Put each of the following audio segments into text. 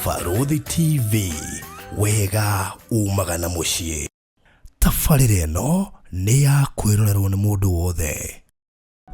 Barũthi TV, wega umaga na mũciĩ. Tabarĩra ĩno nĩ ya kwĩrorerwo nĩ mũndũ wothe.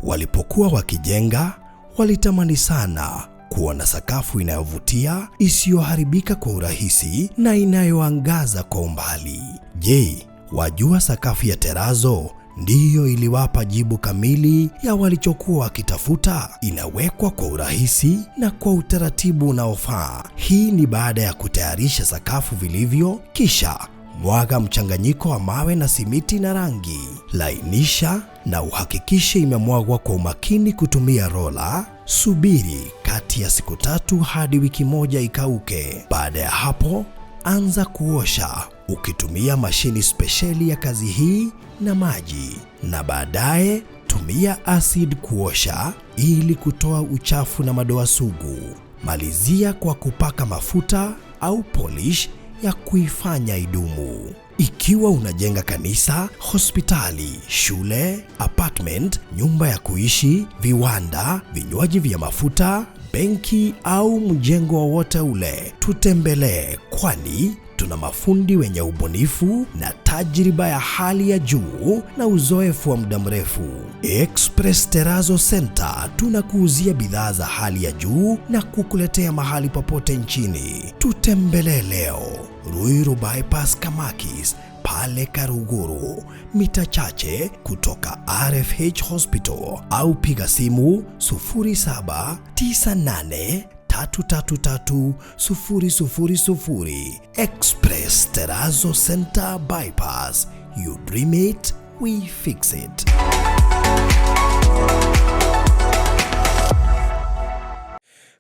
Walipokuwa wakijenga, walitamani sana kuona sakafu inayovutia, isiyoharibika kwa urahisi na inayoangaza kwa umbali. Je, wajua sakafu ya terazo ndiyo iliwapa jibu kamili ya walichokuwa wakitafuta? Inawekwa kwa urahisi na kwa utaratibu unaofaa. Hii ni baada ya kutayarisha sakafu vilivyo, kisha mwaga mchanganyiko wa mawe na simiti na rangi. Lainisha na uhakikishe imemwagwa kwa umakini kutumia rola. Subiri kati ya siku 3 hadi wiki 1 ikauke. Baada ya hapo, anza kuosha ukitumia mashini spesheli ya kazi hii na maji, na baadaye tumia acid kuosha ili kutoa uchafu na madoa sugu. Malizia kwa kupaka mafuta au polish ya kuifanya idumu. Ikiwa unajenga kanisa, hospitali, shule, apartment, nyumba ya kuishi, viwanda, vinywaji vya mafuta, benki au mjengo wowote ule, tutembelee, kwani tuna mafundi wenye ubunifu na tajriba ya hali ya juu na uzoefu wa muda mrefu. Express Terrazzo Center tunakuuzia bidhaa za hali ya juu na kukuletea mahali popote nchini. Tutembelee leo Ruiru Bypass Kamakis pale Karuguru, mita chache kutoka RFH Hospital, au piga simu 0798 333 000. Express Terrazzo Center Bypass. You dream it, we fix it.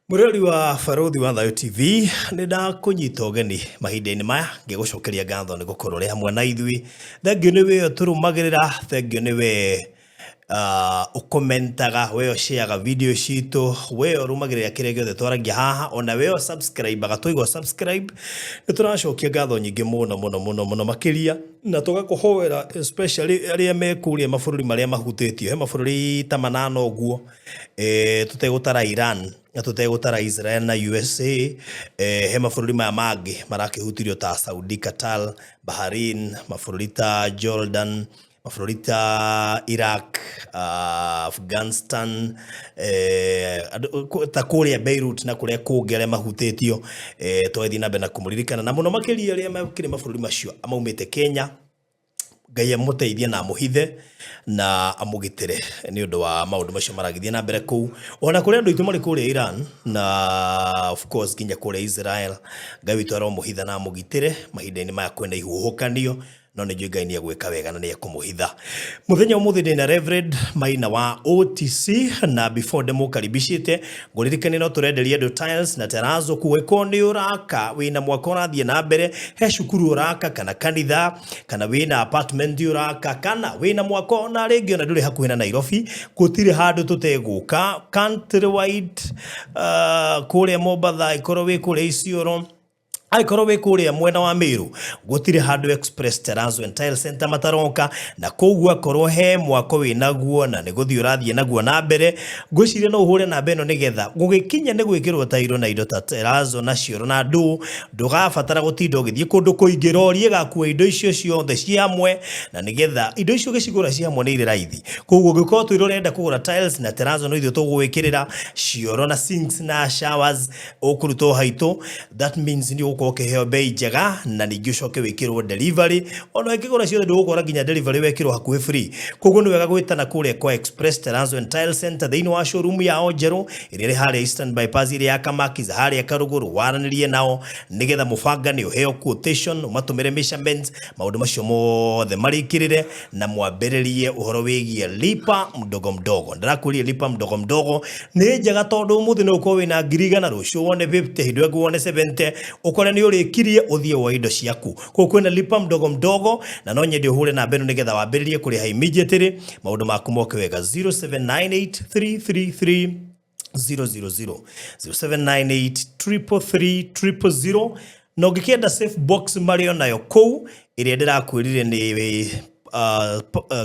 Mũrori wa Barũthi wa Thayũ TV, nĩ ndakũnyita ũgeni mahinda-inĩ maya ngĩgũcokeria ngatho nĩ gũkorwo ũrĩ hamwe na ithuĩ. Thengiũ nĩ we ũtũrũmagĩrĩra, thengiũ nĩ we ũkomentaga, we ũshareaga video citũ, we ũrũmagĩrĩra kĩrĩa gĩothe twaragia haha, ona we ũsubscribeaga, twaigua subscribe. Nĩ tũracokia ngatho nyingĩ mũno mũno mũno mũno makĩria, na tũgakũhoera especially arĩa me kũrĩa mabũrũri marĩa mahutĩtio. He mabũrũri ta manana ũguo, tũtegũtara Iran na tũtegũtara Israel na USA, he mabũrũri maya mangĩ marakĩhutirio ta Saudi, Qatar, Bahrain, mabũrũri ta Jordan, mabũrũri ta Iraq, Afghanistan, ta kũrĩa Beirut na kũrĩa kũngĩ arĩa mahutĩtio, tũgathiĩ na mbere na kũmũririkana, na mũno makĩria arĩa makĩrĩ mabũrũri macio maumĩte Kenya. Ngai amũteithie na amũhithe na amũgitĩre nĩ ũndũ wa maũndũ macio maragĩthiĩ na mbere kũu, ona kũrĩa andũ aitũ marĩ kũrĩa Iran na of course nginya kũrĩa Israel. Ngai witũ aromũhitha na amũgitĩre mahinda-inĩ maya kwĩna ihuhũkanio, no nĩ njũĩ Ngai nĩ egwĩka wega na nĩ ekũmũhitha. Mũthenya ũmũthĩ ndĩna Reverend Maina wa OTC, na before ndĩmũkaribicĩte ngũririkanie no tũrenderia andũ tiles na terrazzo. Kũgĩkorwo nĩ ũraka, wĩna mwaka ũrathiĩ na mbere, he cukuru ũraka kana kanitha, kana wĩna apartment ũraka, kana wĩna mwaka ona rĩngĩ ona ndũrĩ hakuhĩ na Nairobi, gũtirĩ handũ tũtegũka country wide, kũrĩa Mombatha, ĩkorwo wĩ kũrĩa Isiolo, angĩkorwo wĩ kũrĩa mwena wa Meru, gũtirĩ handũ Express Terrazzo and Tile Center mataroka. Na koguo akorwo he mwako wĩ naguo na nĩ gũthiĩ ũrathiĩ naguo na mbere, ngwĩciria no ũhũre namba ĩno nĩgetha gũgĩkinya nĩ gwĩkĩrwo tairo na indo ta terrazzo na cioro na ndũ, ndũgabatara gũtinda ũgĩthiĩ kũndũ kũingĩ. Rori ĩgakua indo icio ciothe ci hamwe, na nĩgetha indo icio ũgĩcigũra ci hamwe nĩ irĩ raithi. Koguo ũngĩkorwo twĩra ũrenda kũgũra tiles na terrazzo, no ithuĩ tũgũgwĩkĩrĩra cioro na sinks na showers ũkũrutwo haitũ. That means nĩ ũgũkorwo ũkĩheo bei njega, na ningĩ ũcoke wĩkĩrwo delivery. Ona ũngĩgũra ciothe, ndũgũkora nginya delivery wekĩrwo hakuhĩ free. Koguo nĩ wega gwĩtana kũrĩa kwa Express Terrazzo and Tile Center thĩinĩ wa showroom yao njerũ ĩrĩa ĩrĩ harĩa Eastern Bypass ĩrĩa ya Kamakis harĩa Karũgũrũ. Waranĩrie nao nĩgetha mũbangane, ũheo quotation, ũmatũmĩre measurements, maũndũ macio mothe marĩkĩrĩre na mwambĩrĩrie ũhoro wĩgiĩ lipa mdogo mdogo. Ndĩrakwĩrire lipa mdogo mdogo nĩ njega, tondũ ũmũthĩ no ũkorwo wĩna 100,000, rũciũ wone 50, hĩndĩ ĩngĩ wone 70, ũkore nĩ ũrĩkirie ũthiĩ woe indo ciaku. Koguo kwĩna lipa mdogo mdogo, na no nyende ũhũre namba ĩno nĩgetha wambĩrĩrie kũrĩha immediately, maũndũ maku moke wega: 0798 333 000, 0798 333 000. Na ũngĩkĩenda safe box marĩ onayo kũu, ĩrĩa ndĩrakwĩrire nĩ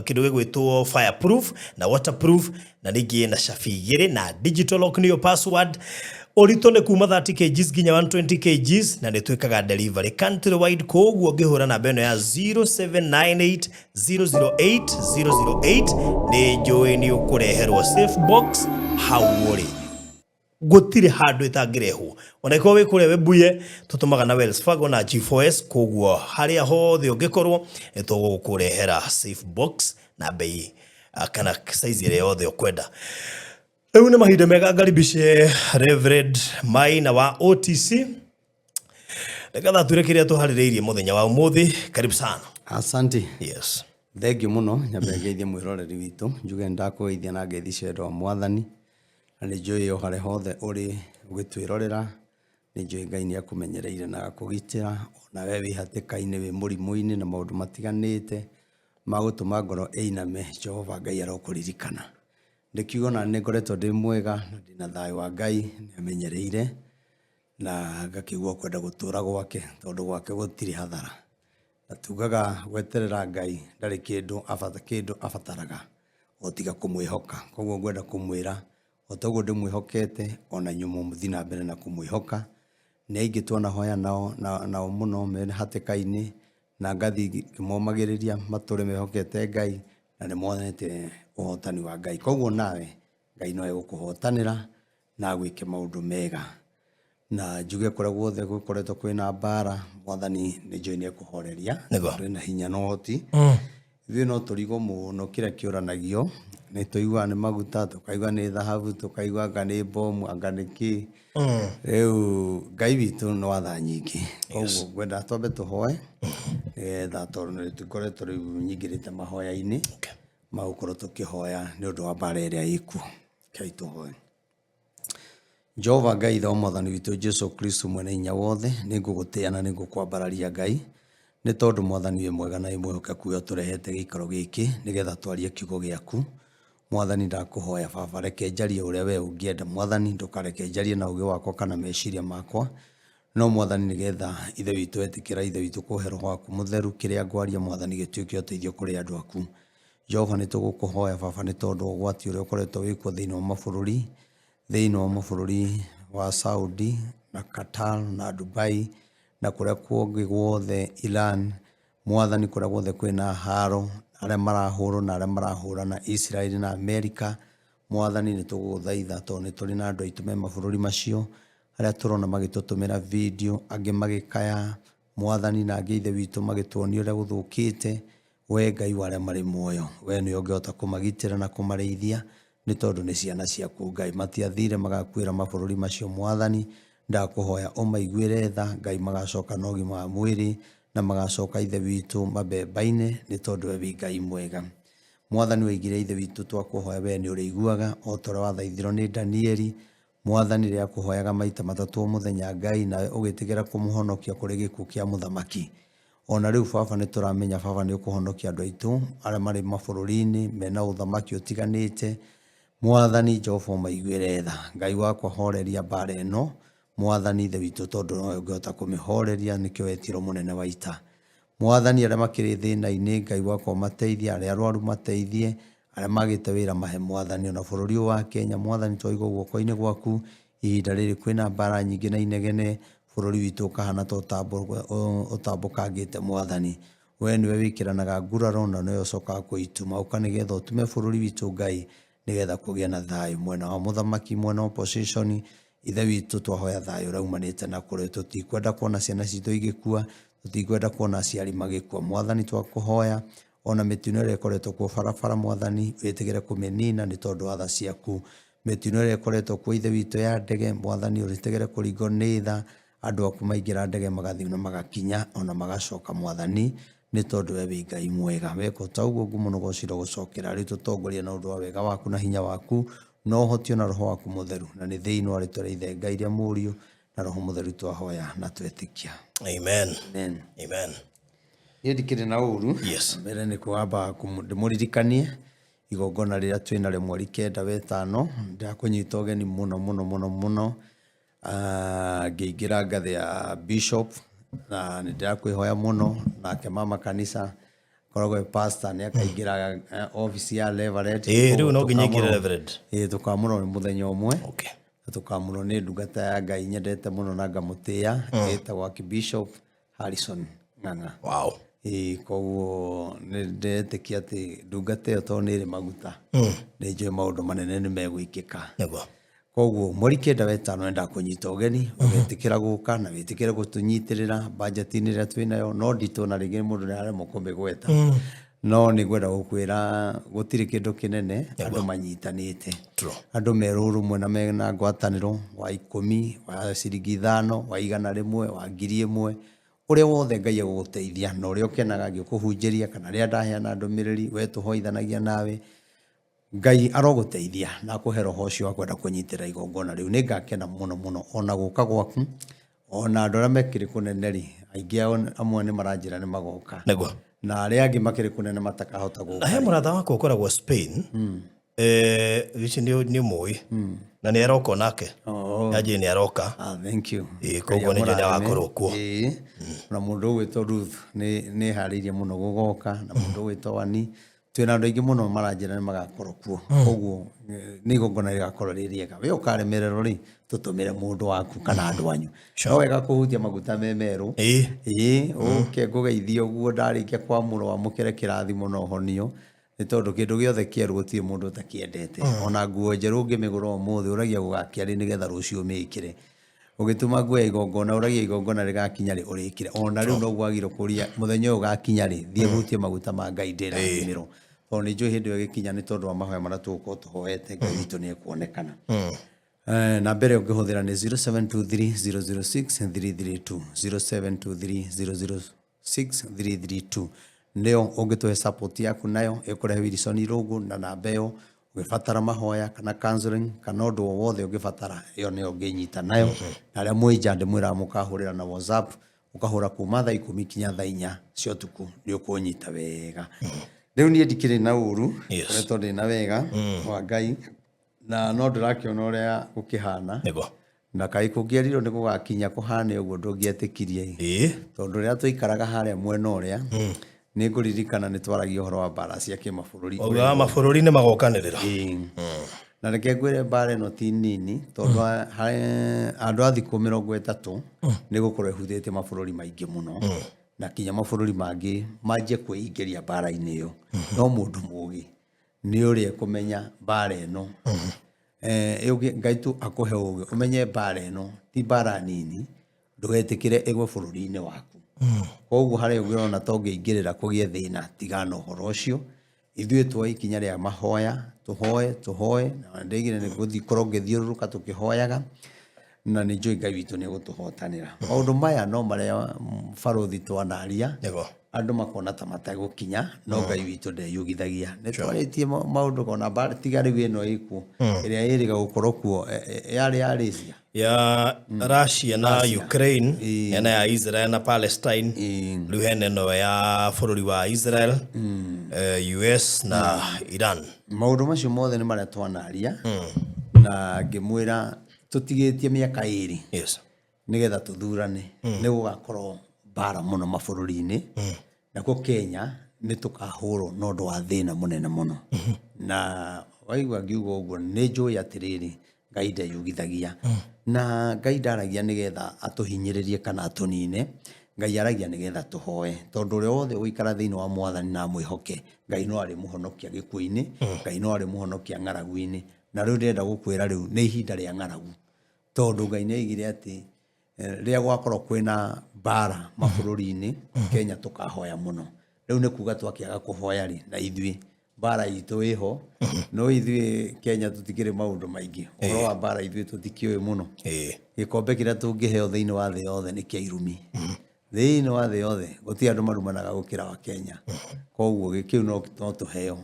kĩndũ gĩgwĩtwo fireproof na waterproof, na ningĩ na cabi igĩrĩ na digital lock nĩyo password. Ũritũ nĩ kuma 30 kgs nginya 120 kgs na nĩ twĩkaga delivery country wide. Koguo ngĩhũra namba ĩno ya 0798 008 008 nĩ njũĩ nĩ ũkũreherwo safe box hau ũrĩ. Gũtirĩ handũ ĩtangĩrehwo, ona ĩkorwo wĩ kũrĩa Webuye, tũtũmaga na Wells Fargo na G4S. Koguo harĩa hothe ũngĩkorwo, nĩ tũgũkũrehera safe box na bei kana size ĩrĩa yothe ũkwenda. Rĩu nĩ mahinda mega ngaribishe Reverend Maina wa OTC nĩgetha twĩre kĩrĩa tũharĩrĩirie mũthenya wa ũmũthĩ. Karibu sana. Asante. Yes. Thengiũ mũno. Nyambe ngeithie mwĩroreri witũ, njuge nĩndakũgeithia na ngeithi cia wendo wa Mwathani, na nĩ njũĩ o harĩa hothe ũrĩ ũgĩtwĩrorera, nĩ njũĩ Ngai nĩ akũmenyereire na agakũgitĩra, ona we wĩ hatĩka-inĩ, wĩ mũrimũ-inĩ na maũndũ matiganĩte ma gũtũma ngoro ĩiname, Jehova Ngai arokũririkana. Ndĩkiuga ona nĩ ngoretwo ndĩ mwega na ndĩna thayũ wa Ngai, nĩ amenyereire na ngakĩigua kwenda gũtũra gwake, tondũ gwake gũtirĩ hathara. Na tugaga gweterera Ngai ndarĩ kĩndũ abata, kĩndũ abataraga o tiga kũmwĩhoka. Koguo ngwenda kũmwĩra o ta ũguo ndĩmwĩhokete, ona inyuĩ mũthiĩ na mbere na kũmwĩhoka. Nĩ aingĩ twanahoya nao, nao mũno me hatĩka-inĩ, na ngathiĩ ngĩmomagĩrĩria matũre mehokete Ngai, na nĩ monete ũhotani wa Ngai. Koguo nawe Ngai no egũkũhotanĩra na agwĩke maũndũ mega. Na njuge kũrĩa guothe gũkoretwo kwĩna mbara, Mwathani nĩ njũĩ nĩ ekũhoreria. Nĩguo. Tondũ ena hinya na ũhoti. Ithuĩ no tũrigwo mũno kĩrĩa kĩũranagio, nĩ tũiguaga nĩ maguta, tũkaigua nĩ thahabu, tũkaigua anga nĩ bomu, anga nĩ kĩ. Rĩu Ngai witũ nĩ wa tha nyingĩ. Koguo ngwenda twambe tũhoe nĩgetha, tondũ nĩ tũkoretwo rĩu nyingĩrĩte mahoya-inĩ ma gũkorwo tũkĩhoya nĩ ũndũ wa mbara ĩrĩa ĩkuo. Rekei tũhoe. Jehova Ngai, Ithe wa Mwathani witũ Jesu Kristo mwene hinya wothe, nĩ ngũgũtĩĩa na nĩ ngũkwambararia Ngai, nĩ tondũ Mwathani wĩ mwega na wĩ mwĩhokeku, we ũtũrehete gĩikaro gĩkĩ nĩgetha twarie kiugo gĩaku. Mwathani, ndakũhoya Baba, reke njarie ũrĩa we ũngĩenda. Mwathani, ndũkareke njarie na ũgĩ wakwa kana meciria makwa, no Mwathani, nĩgetha Ithe witũ etĩkĩra Ithe witũ kũhe Roho waku Mũtheru, kĩrĩa ngwaria Mwathani gĩtuĩke ũteithio kũrĩ andũ aku. Jehova, nĩ tũgũkũhoya Baba, nĩ tondũ wa ũgwati ũrĩa ũkoretwo wĩkuo thĩinĩ wa mabũrũri, thĩinĩ wa mabũrũri wa Saudi na Qatar na Dubai na kũrĩa kũngĩ guothe, Iran. Mwathani, kũrĩa guothe kwĩna haro, arĩa marahũrwo na arĩa marahũrana, Israel na America, Mwathani, nĩ tũgũgũthaitha, tondũ nĩ tũrĩ na andũ aitũ me mabũrũri macio, arĩa tũrona magĩtũtũmĩra video, angĩ magĩkaya Mwathani, na angĩ Ithe witũ magĩtuonia ũrĩa gũthũkĩte. We Ngai wa arĩa marĩ muoyo, we nĩwe ũngĩhota kũmagitĩra na kũmarĩithia, nĩ tondũ nĩ ciana ciaku Ngai. Matiathire magakuĩra mabũrũri macio. Mwathani, ndakũhoya ũmaiguĩre tha Ngai, magacoka na ũgima wa mwĩrĩ na magacoka Ithe witũ mabemba-inĩ, nĩ tondũ we wĩ Ngai mwega. Mwathani, waigire Ithe witũ, twakũhoya, we nĩ ũrĩiguaga o ta ũrĩa wathaithirwo nĩ Danieli, Mwathani, rĩrĩa akũhoyaga maita matatũ o mũthenya Ngai, nawe ũgĩtĩkĩra kũmũhonokia kũrĩ gĩkuũ kĩa mũthamaki. Ona rĩu Baba, nĩ tũramenya Baba nĩ ũkũhonokia andũ aitũ arĩa marĩ mabũrũri-inĩ mena ũthamaki ũtiganĩte. Mwathani Jehova, ũmaiguĩre tha. Ngai wakwa, horeria mbara ĩno Mwathani Ithe witũ, tondũ nowe ũngĩhota kũmĩhoreria, nĩkĩo wetirwo mũnene wa ita. Mwathani, arĩa makĩrĩ thĩna-inĩ, Ngai wakwa, ũmateithie, arĩa arwaru mateithie, arĩa magĩte wĩra mahe Mwathani. Ona bũrũri ũyũ wa Kenya, Mwathani, twaigwo guoko-inĩ gwaku. Ihinda rĩrĩ kwĩna mbara nyingĩ na inegene, bũrũri witũ ũkahana ta ũtambũkangĩte. Mwathani, we nĩwe wĩkĩranaga nguraro na nĩwe ũcokaga kũituma. Ũka nĩgetha ũtume bũrũri witũ Ngai, nĩgetha kũgĩe na thayũ mwena wa mũthamaki, mwena wa opposition. Ithe witũ, twahoya thayũ ũrĩa umanĩte na kũrĩ. Tũtikwenda kuona ciana citũ igĩkua, tũtikwenda kuona aciari magĩkua. Mwathani, twakũhoya ona mĩtino ĩrĩa ĩkoretwo kuo barabara, Mwathani, wĩtĩkĩre kũmĩnina nĩ tondũ wa tha ciaku. Mĩtino ĩrĩa ĩkoretwo kuo, Ithe witũ, ya ndege, Mwathani, ũrĩtĩkĩre kũringwo nĩ tha, andũ aku maingĩra ndege magathiĩ na magakinya ona magacoka, Mwathani, nĩ tondũ we wĩ Ngai mwega. Weka ta ũguo, ngumo na ũgoci gũcokera. Rĩu tũtongoria na ũndũ wa wega waku na hinya waku na ũhoti ona Roho waku Mũtheru, na nĩ thĩinĩ wa rĩtwa rĩa Ithe Ngai, rĩa Mũriũ na Roho Mũtheru twahoya na twetĩkia. Amen. Amen. Amen. Niĩ ndikĩrĩ na ũru. Mbere nĩ kwamba ndĩmũririkanie igongona rĩrĩa twĩ narĩo mweri 9 wetano. Ndakũnyita ũgeni mũno mũno mũno mũno. Ngĩingĩra ngathĩ ya bishop, na nĩ ndĩrakwĩhoya mũno. Nake mama kanisa koragwo e pastor, nĩ akaingĩra ofici ya reverend. Ĩĩ, rĩu no nginya aingĩre reverend. Ĩĩ, tũkamũrwo nĩ mũthenya ũmwe. Na tũkamũrwo nĩ ndungata ya Ngai nyendete mũno na ngamũtĩĩa, ĩtagwo Archbishop Harrison Ng'ang'a. Ĩĩ, koguo nĩ ndĩretĩkia atĩ ndungata ĩyo tondũ nĩ ĩrĩ maguta, nĩ njũĩ maũndũ manene nĩ megwĩkĩka. Koguo mweri 9 wetano nĩ ndakũnyita ũgeni, ũgetĩkĩra gũka na wĩtĩkĩre gũtũnyitĩrĩra bajeti-inĩ ĩrĩa twĩ nayo, no nditũ na rĩngĩ mũndũ nĩ aremwo kũmĩgweta. No nĩ ngwenda gũkwĩra gũtirĩ kĩndũ kĩnene andũ manyitanĩte. Andũ me rũrũmwe na mena ngwatanĩro wa 10, wa ciringi 5, wa 100, wa 1000, ũrĩa wothe Ngai egũgũteithia na ũrĩa ũkenaga ngĩkũhunjĩria kana rĩrĩa ndaheana ndũmĩrĩri we tũhoithanagia nawe. Ngai arogũteithia na akũhe roho ũcio wa kwenda kũnyitĩrĩra igongona rĩu. Nĩ ngakena mũno mũno ona gũka gwaku, ona andũ arĩa mekĩrĩ kũnene rĩ, aingĩ ao amwe nĩ maranjĩra nĩ magoka. Na arĩa angĩ makĩrĩ kũnene matakahota gũka. Na he mũrata wakwa ũkoragwo Spain, ici nĩ ũmũĩ, na nĩ aroka onake. Nyanjĩĩ nĩ aroka. Thank you. Ĩĩ, koguo nĩ njũĩ nĩ agakorwo kuo. Ĩĩ. Na mũndũ ũgwĩtwo Ruth nĩ eharĩirie mũno gũgoka, na mũndũ ũgwĩtwo Wani. Twĩna andũ aingĩ mũno maranjĩra nĩ magakorwo kuo. Koguo nĩ igongona rĩgakorwo rĩ rĩega. We ũkaremererwo rĩ, tũtũmĩre mũndũ waku kana andũ anyu. No wega kũhutia maguta me merũ. Ĩĩ, ũke ngũgeithie ũguo ndarĩkia kwamũrwo wamũkĩre kĩrathimo na ũhonio. Nĩ tondũ kĩndũ gĩothe kĩerũ gũtirĩ mũndũ ũtakĩendete. Ona nguo njerũ ũngĩmĩgũra ũmũthĩ ũragia gũgakia rĩ nĩgetha rũciũ ũmĩkĩre. Ũgĩtuma nguo ya igongona ũragia igongona rĩgakinya rĩ ũrĩkĩre. Ona rĩu noguo wagĩrĩirwo kũria mũthenya ũyũ ũgakinya rĩ, thiĩ hutie maguta ma Ngai ndĩrathimĩrwo. Tondũ nĩ njũĩ hĩndĩ ĩyo ĩgĩkinya nĩ tondũ wa mahoya marĩa tũgũkorwo tũhoete Ngai witũ nĩ ekuonekana. Namba ĩrĩa ũngĩhũthĩra nĩ 0723006332, 0723006332 nĩyo ũngĩtũhe support yaku nayo ĩkũrehe Wilson Irũngũ na namba ĩyo ũngĩbatara mahoya kana counseling kana ũndũ o wothe ũngĩbatara ĩyo nĩyo ũngĩnyita nayo. Na arĩa mwĩ nja ndĩmwĩraga mũkahũrĩra na WhatsApp, ũkahũra kuma thaa 10 kinya thaa 4 cia ũtukũ nĩ ũkũnyita wega. Rĩu niĩ ndikĩrĩ na ũru, ngoretwo ndĩ na wega wa Ngai, na no ndĩrakĩona ũrĩa gũkĩhana. Na kaĩ kũngĩerirwo nĩ gũgakinya kũhane ũguo ndũngĩetĩkirie. Tondũ rĩrĩa twaikaraga harĩa mwena ũrĩa, nĩ ngũririkana nĩ twaragia ũhoro wa mbara cia kĩmabũrũri. Ũguo wa mabũrũri nĩ magokanĩrĩra. Na reke ngwĩre mbara ĩno ti nini, tondũ andũ a thikũ 30 nĩ gũkorwo ĩhutĩtie mabũrũri maingĩ mũno. Na kinya mabũrũri mangĩ manjie kwĩingĩria mbara-inĩ ĩyo. No mũndũ mũgĩ nĩ ũrĩa ekũmenya mbara ĩno. Ngai tu akũhe ũgĩ ũmenye mbara ĩno ti mbara nini, ndũgetĩkĩre ĩgwe bũrũri-inĩ waku. Koguo harĩa ũngĩrona ta ũngĩingĩrĩra kũgĩe thĩna, tigana na ũhoro ũcio. Ithuĩ tuoe ikinya rĩa mahoya, tũhoe, tũhoe, na ndĩgire nĩ gũthiĩ korwo ngĩthiũrũrũka tũkĩhoyaga, na nĩ njũĩ Ngai witũ nĩ egũtũhotanĩra. Maũndũ maya no marĩa barũthi twanaria, andũ makona ta mategũkinya, no Ngai witũ ndeyugithagia. Nĩ twarĩtie maũndũ ona mbara tiga rĩu ĩno ĩkuo, ĩrĩa ĩrĩga gũkorwo kuo, yarĩ ya Russia. Ya Russia na Ukraine, hena ya Israel na Palestine, rĩu hena ĩno ya bũrũri wa Israel, US na Iran. Maũndũ macio mothe nĩ marĩa twanaria, na ngĩmwĩra tũtigĩtie mĩaka 2. Nĩgetha tũthurane, nĩ gũgakorwo mbara mũno mabũrũri-inĩ. Nakuo Kenya nĩ tũkahũrwo na ũndũ wa thĩna mũnene mũno. Na waigua ngiuga ũguo nĩ njũĩ atĩrĩrĩ, Ngai ndeyugithagia. Na Ngai ndaragia nĩgetha atũhinyĩrĩrie kana atũnine, Ngai aragia nĩgetha tũhoe. Tondũ ũrĩa wothe ũgũikara thĩinĩ wa mwathani na amwĩhoke, Ngai no arĩmũhonokia gĩkuũ-inĩ, Ngai no arĩmũhonokia ng'aragu-inĩ. Na rĩu ndĩrenda gũkwĩra rĩu nĩ ihinda rĩa ng'aragu. Tondũ Ngai nĩ aigire atĩ rĩrĩa gwakorwo kwĩna mbara mabũrũri-inĩ, Kenya tũkahoya mũno. Rĩu nĩ kuga twakĩaga kũhoya rĩ, na ithuĩ mbara itũ ĩho, no ithuĩ Kenya tũtikĩrĩ maũndũ maingĩ. Ũhoro wa mbara ithuĩ tũtikĩũĩ mũno. Gĩkombe kĩrĩa tũngĩheo thĩinĩ wa thĩ yothe nĩ kĩa irumi. Thĩinĩ wa thĩ yothe gũtirĩ andũ marumanaga gũkĩra wa Kenya. Koguo kĩu no tũheo.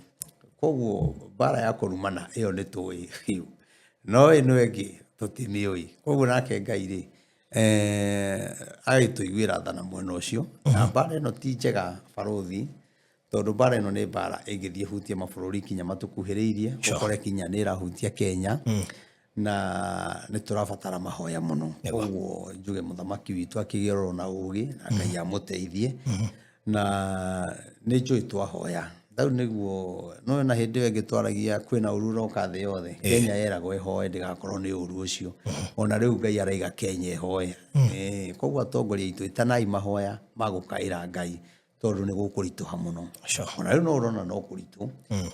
Koguo mbara ya kũrumana ĩyo nĩ tũĩ biũ. No ĩno ĩngĩ tũtimĩũĩ. Koguo nake Ngai rĩ, agĩtũiguĩra tha na mwena ũcio. Na mbara ĩno ti njega barũthi, tondũ mbara ĩno nĩ mbara ĩngĩthiĩ ĩhutie mabũrũri kinya matũkuhĩrĩirie, ũkore kinya nĩ ĩrahutia Kenya. Na nĩ tũrabatara mahoya mũno. Koguo njuge mũthamaki witũ akĩgĩe na ũgĩ, na Ngai amũteithie. Na nĩ njũĩ twahoya Rĩu nĩguo no na hĩndĩ ĩyo ĩngĩ twaragia kwĩna ũru ũroka thĩ yothe. Kenya yeragwo ĩhoe ndĩgakorwo nĩ ũru ũcio. Ona rĩu Ngai araiga Kenya ĩhoe. Koguo atongoria aitũ ĩtanai mahoya ma gũkaĩra Ngai tondũ nĩ gũkũritũha mũno. Ona rĩu no ũrona no kũritũ,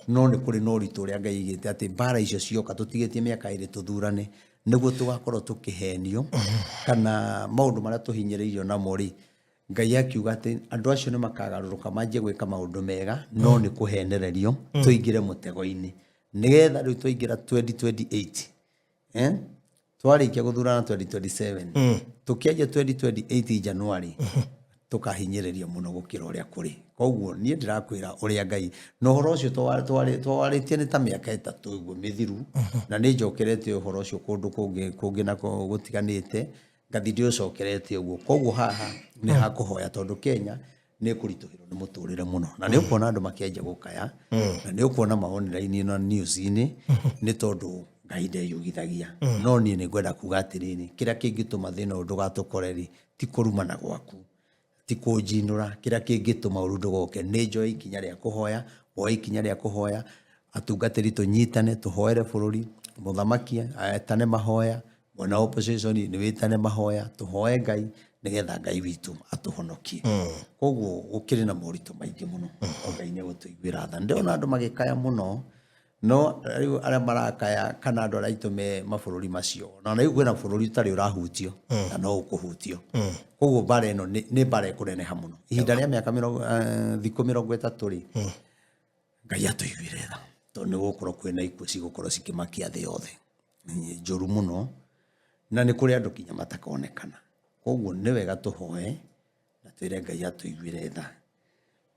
no nĩ kũrĩ na ũritũ ũrĩa Ngai aigĩte atĩ mbara icio cioka tũtigĩtie mĩaka ĩrĩ tũthurane nĩguo tũgakorwo tũkĩhenio kana maũndũ marĩa tũhinyĩrĩirio namo rĩ, Ngai akiuga atĩ andũ acio nĩ makagarũrũka manjie gwĩka maũndũ mega no nĩ kũhenererio tũingĩre mũtego-inĩ nĩgetha rĩu twaingĩra 2028 twarĩkia gũthurana 2027 tũkĩanjia 2028 January tũkahinyĩrĩrio mũno gũkĩra ũrĩa kũrĩ. Koguo niĩ ndĩrakwĩra ũrĩa Ngai na ũhoro ũcio twarĩtie nĩ ta mĩaka 3 ũguo mĩthiru na nĩ njokerete ũhoro ũcio kũndũ kũngĩ na gũtiganĩte ngathi ndĩũcokerete ũguo. Koguo haha nĩ hakũhoya tondũ Kenya nĩ ĩkũritũhĩrwo nĩ mũtũrĩre mũno na nĩ ũkuona andũ makĩanjia gũkaya na nĩ ũkuona ma online na news-inĩ nĩ tondũ Ngai ndeyugithagia. No niĩ nĩ ngwenda kuga atĩrĩrĩ, kĩrĩa kĩngĩtũma thĩna ũyũ ndũgatũkore rĩ, ti kũrumana gwaku, ti kũnjinũra, kĩrĩa kĩngĩtũma ũru ndũgoke nĩ njoe ikinya rĩa kũhoya, woe ikinya rĩa kũhoya, atungatĩri tũnyitane tũhoere bũrũri, mũthamaki etane mahoya, mwena wa opposition nĩ wĩtane mahoya, tũhoe Ngai nĩgetha Ngai witũ atũhonokie. Koguo gũkĩrĩ na moritũ maingĩ mũno, no Ngai nĩ egũtũiguĩra tha. Ndĩrona andũ magĩkaya mũno, no rĩu arĩa marakaya kana andũ arĩa aitũ me mabũrũri macio, na rĩu kwĩna bũrũri ũtarĩ ũrahutio na no ũkũhutio. Koguo mbara ĩno nĩ mbara ĩkũneneha mũno. Ihinda rĩa mĩaka thikũ 30 rĩ, Ngai atũiguĩre tha, tondũ nĩ gũgũkorwo kwĩna ikuũ cigũkorwo cikĩmakia thĩ yothe njũru mũno, na nĩ kũrĩ andũ kinya matakonekana. Koguo nĩ wega tũhoe na twĩre Ngai atũiguĩre tha.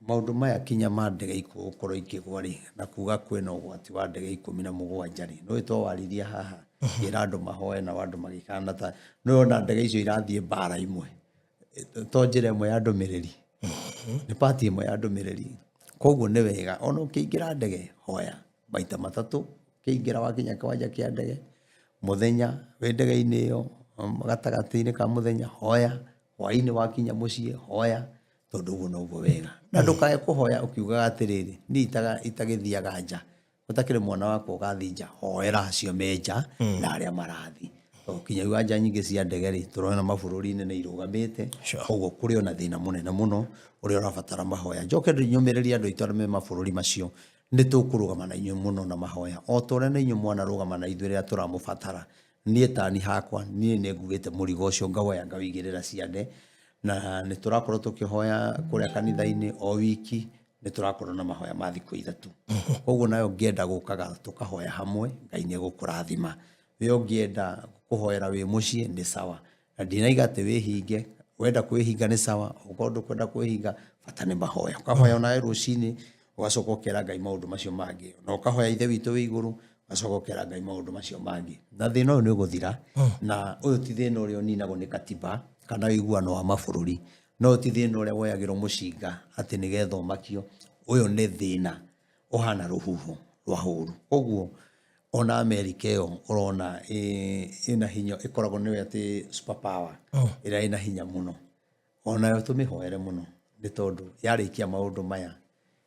Maũndũ maya kinya ma ndege gũkorwo ikĩgwa rĩ, na kuga kwĩna ũgwati wa ndege 17 rĩ, nĩũĩ twawaririe haha ngĩra andũ mahoe nao andũ magĩkana ta, nĩũĩ ona ndege icio irathiĩ mbara imwe, to njĩra ĩmwe ya ndũmĩrĩri, nĩ part ĩmwe ya ndũmĩrĩri. Koguo nĩ wega ona ũkĩingĩra ndege hoya maita matatũ, ũkĩingĩra wakinya kĩwanja kĩa ndege, mũthenya wĩ ndege-inĩ ĩyo, gatagatĩ-inĩ ka mũthenya hoya, hwaĩ-inĩ wakinya mũciĩ hoya, tondũ ũguo noguo wega. Na ndũkae kũhoya ũkiugaga atĩrĩrĩ, niĩ itagĩthiaga nja, ũtakĩrĩ mwana wakwa ũgathiĩ nja, hoera acio me nja na arĩa marathiĩ. Tondũ kinya iwanja nyingĩ cia ndege rĩ, tũrona mabũrũri-inĩ nĩ irũgamĩte, koguo kũrĩ ona thĩna mũnene mũno ũrĩa ũrabatara mahoya. Njoke nyũmĩrĩrie andũ aitũ arĩa me mabũrũri macio, nĩ tũkũrũgama na inyuĩ mũno na mahoya. O ta ũrĩa na inyuĩ mwanarũgama na ithuĩ rĩrĩa tũramũbatara. Niĩ tani hakwa, niĩ nĩ nguĩte mũrigo ũcio ngawoya ngawĩigĩrĩra ciande, na nĩ tũrakorwo tũkĩhoya kũrĩa kanitha-inĩ o wiki, nĩ tũrakorwo na mahoya ma thikũ 3. Koguo nawe ũngĩenda gũkaga tũkahoya hamwe, Ngai nĩ egũkũrathima. We ũngĩenda kũhoera wĩ mũciĩ nĩ sawa, na ndinaiga atĩ wĩhinge, wenda kwĩhinga nĩ sawa, okorwo ndũkwenda kwĩhinga, bata nĩ mahoya. Ũkahoya onawe rũcinĩ, ũgacoka ũkera Ngai maũndũ macio mangĩ, na ũkahoya Ithe witũ wĩ igũrũ, ũgacoka ũkera Ngai maũndũ macio mangĩ. Na thĩna ũyũ nĩ ũgũthira, na ũyũ ti thĩna ũrĩa ũninagwo nĩ katiba kana ũiguano wa mabũrũri, na ũyũ ti thĩna ũrĩa woyagĩrwo mũcinga atĩ nĩgetha ũmakio, ũyũ nĩ thĩna ũhana rũhuho rwa hũru. Koguo ona Amerika ĩyo ũrona ĩna hinya, ĩkoragwo nĩyo atĩ super power ĩrĩa ĩna hinya mũno, onayo tũmĩhoere mũno nĩ tondũ yarĩkia maũndũ maya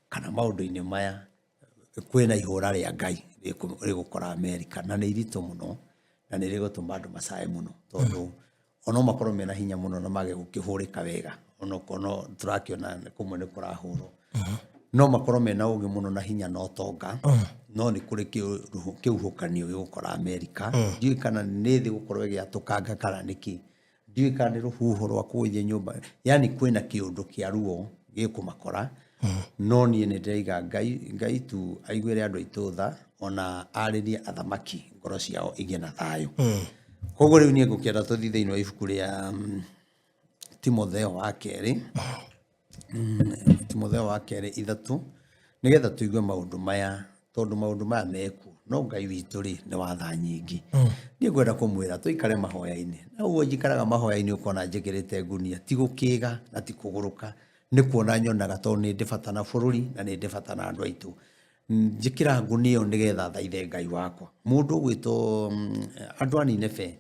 kana maũndũ-inĩ maya kwĩna ihũra rĩa Ngai rĩgũkora Amerika, na nĩ iritũ mũno na nĩ rĩgũtũma andũ macae mũno tondũ ono makorwo mena hinya mũno na mage gũkĩhũrĩka wega, onokorwo no tũrakĩona kũmwe nĩ kũrahũrwo, no makorwo mena ũgĩ mũno na hinya na ũtonga, no nĩ kũrĩ kĩhuhũkanio gĩgũkora Amerika. Ndiũĩ kana nĩ thĩ gũkorwo ĩgĩatũkanga kana nĩkĩ, ndiũĩ kana nĩ rũhuho rwa kũgũithia nyũmba, yani kwĩna kĩũndũ kĩa ruo gĩkũmakora. No niĩ nĩ ndĩraiga Ngai tu aiguĩre andũ aitũ tha, ona arĩrie athamaki ngoro ciao igĩe na thayũ. Koguo rĩu niĩ ngũkĩenda tũthiĩ thĩinĩ wa ibuku rĩa Timotheo wa kerĩ, Timotheo wa kerĩ 3, nĩgetha tũigue maũndũ maya, tondũ maũndũ maya mekuo, no Ngai witũ rĩ nĩ wa tha nyingĩ. Niĩ ngwenda kũmwĩra tũikare mahoya-inĩ, na ũguo njikaraga mahoya-inĩ ũkona njĩkĩrĩte ngunia, ti gũkĩga na ti kũgũrũka, nĩ kuona nyonaga tondũ nĩ ndĩ bata na bũrũri na nĩ ndĩ bata na andũ aitũ. Njĩkĩra ngunia ĩyo nĩgetha thaithe Ngai wakwa. Mũndũ ũgwĩtwo andũ a Nineve,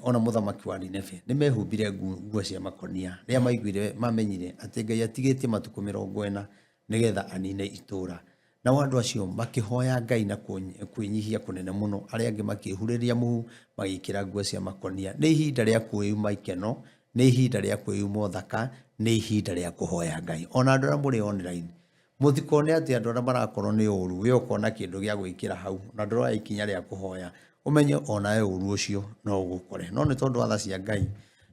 ona mũthamaki wa Nineve nĩ mehumbire nguo cia makonia rĩrĩa maiguire mamenyire atĩ Ngai atigĩtie matukũ 40 Nĩgetha anine itũũra. Nao andũ acio makĩhoya Ngai na kwĩnyihia kũnene mũno, arĩa angĩ makĩĩhurĩria mũhu, magĩĩkĩra nguo cia makũnia. Nĩ ihinda rĩa kwĩima ikeno, nĩ ihinda rĩa kwĩima ũthaka, nĩ ihinda rĩa kũhoya Ngai. O na andũ arĩa mũrĩ online, mũtikone atĩ andũ arĩa marakorwo nĩ ũru, we ũkona kĩndũ gĩa gwĩkĩra hau na ndũroya ikinya rĩa kũhoya, ũmenye o nawe ũru ũcio no ũgũkore. No nĩ tondũ wa tha cia Ngai,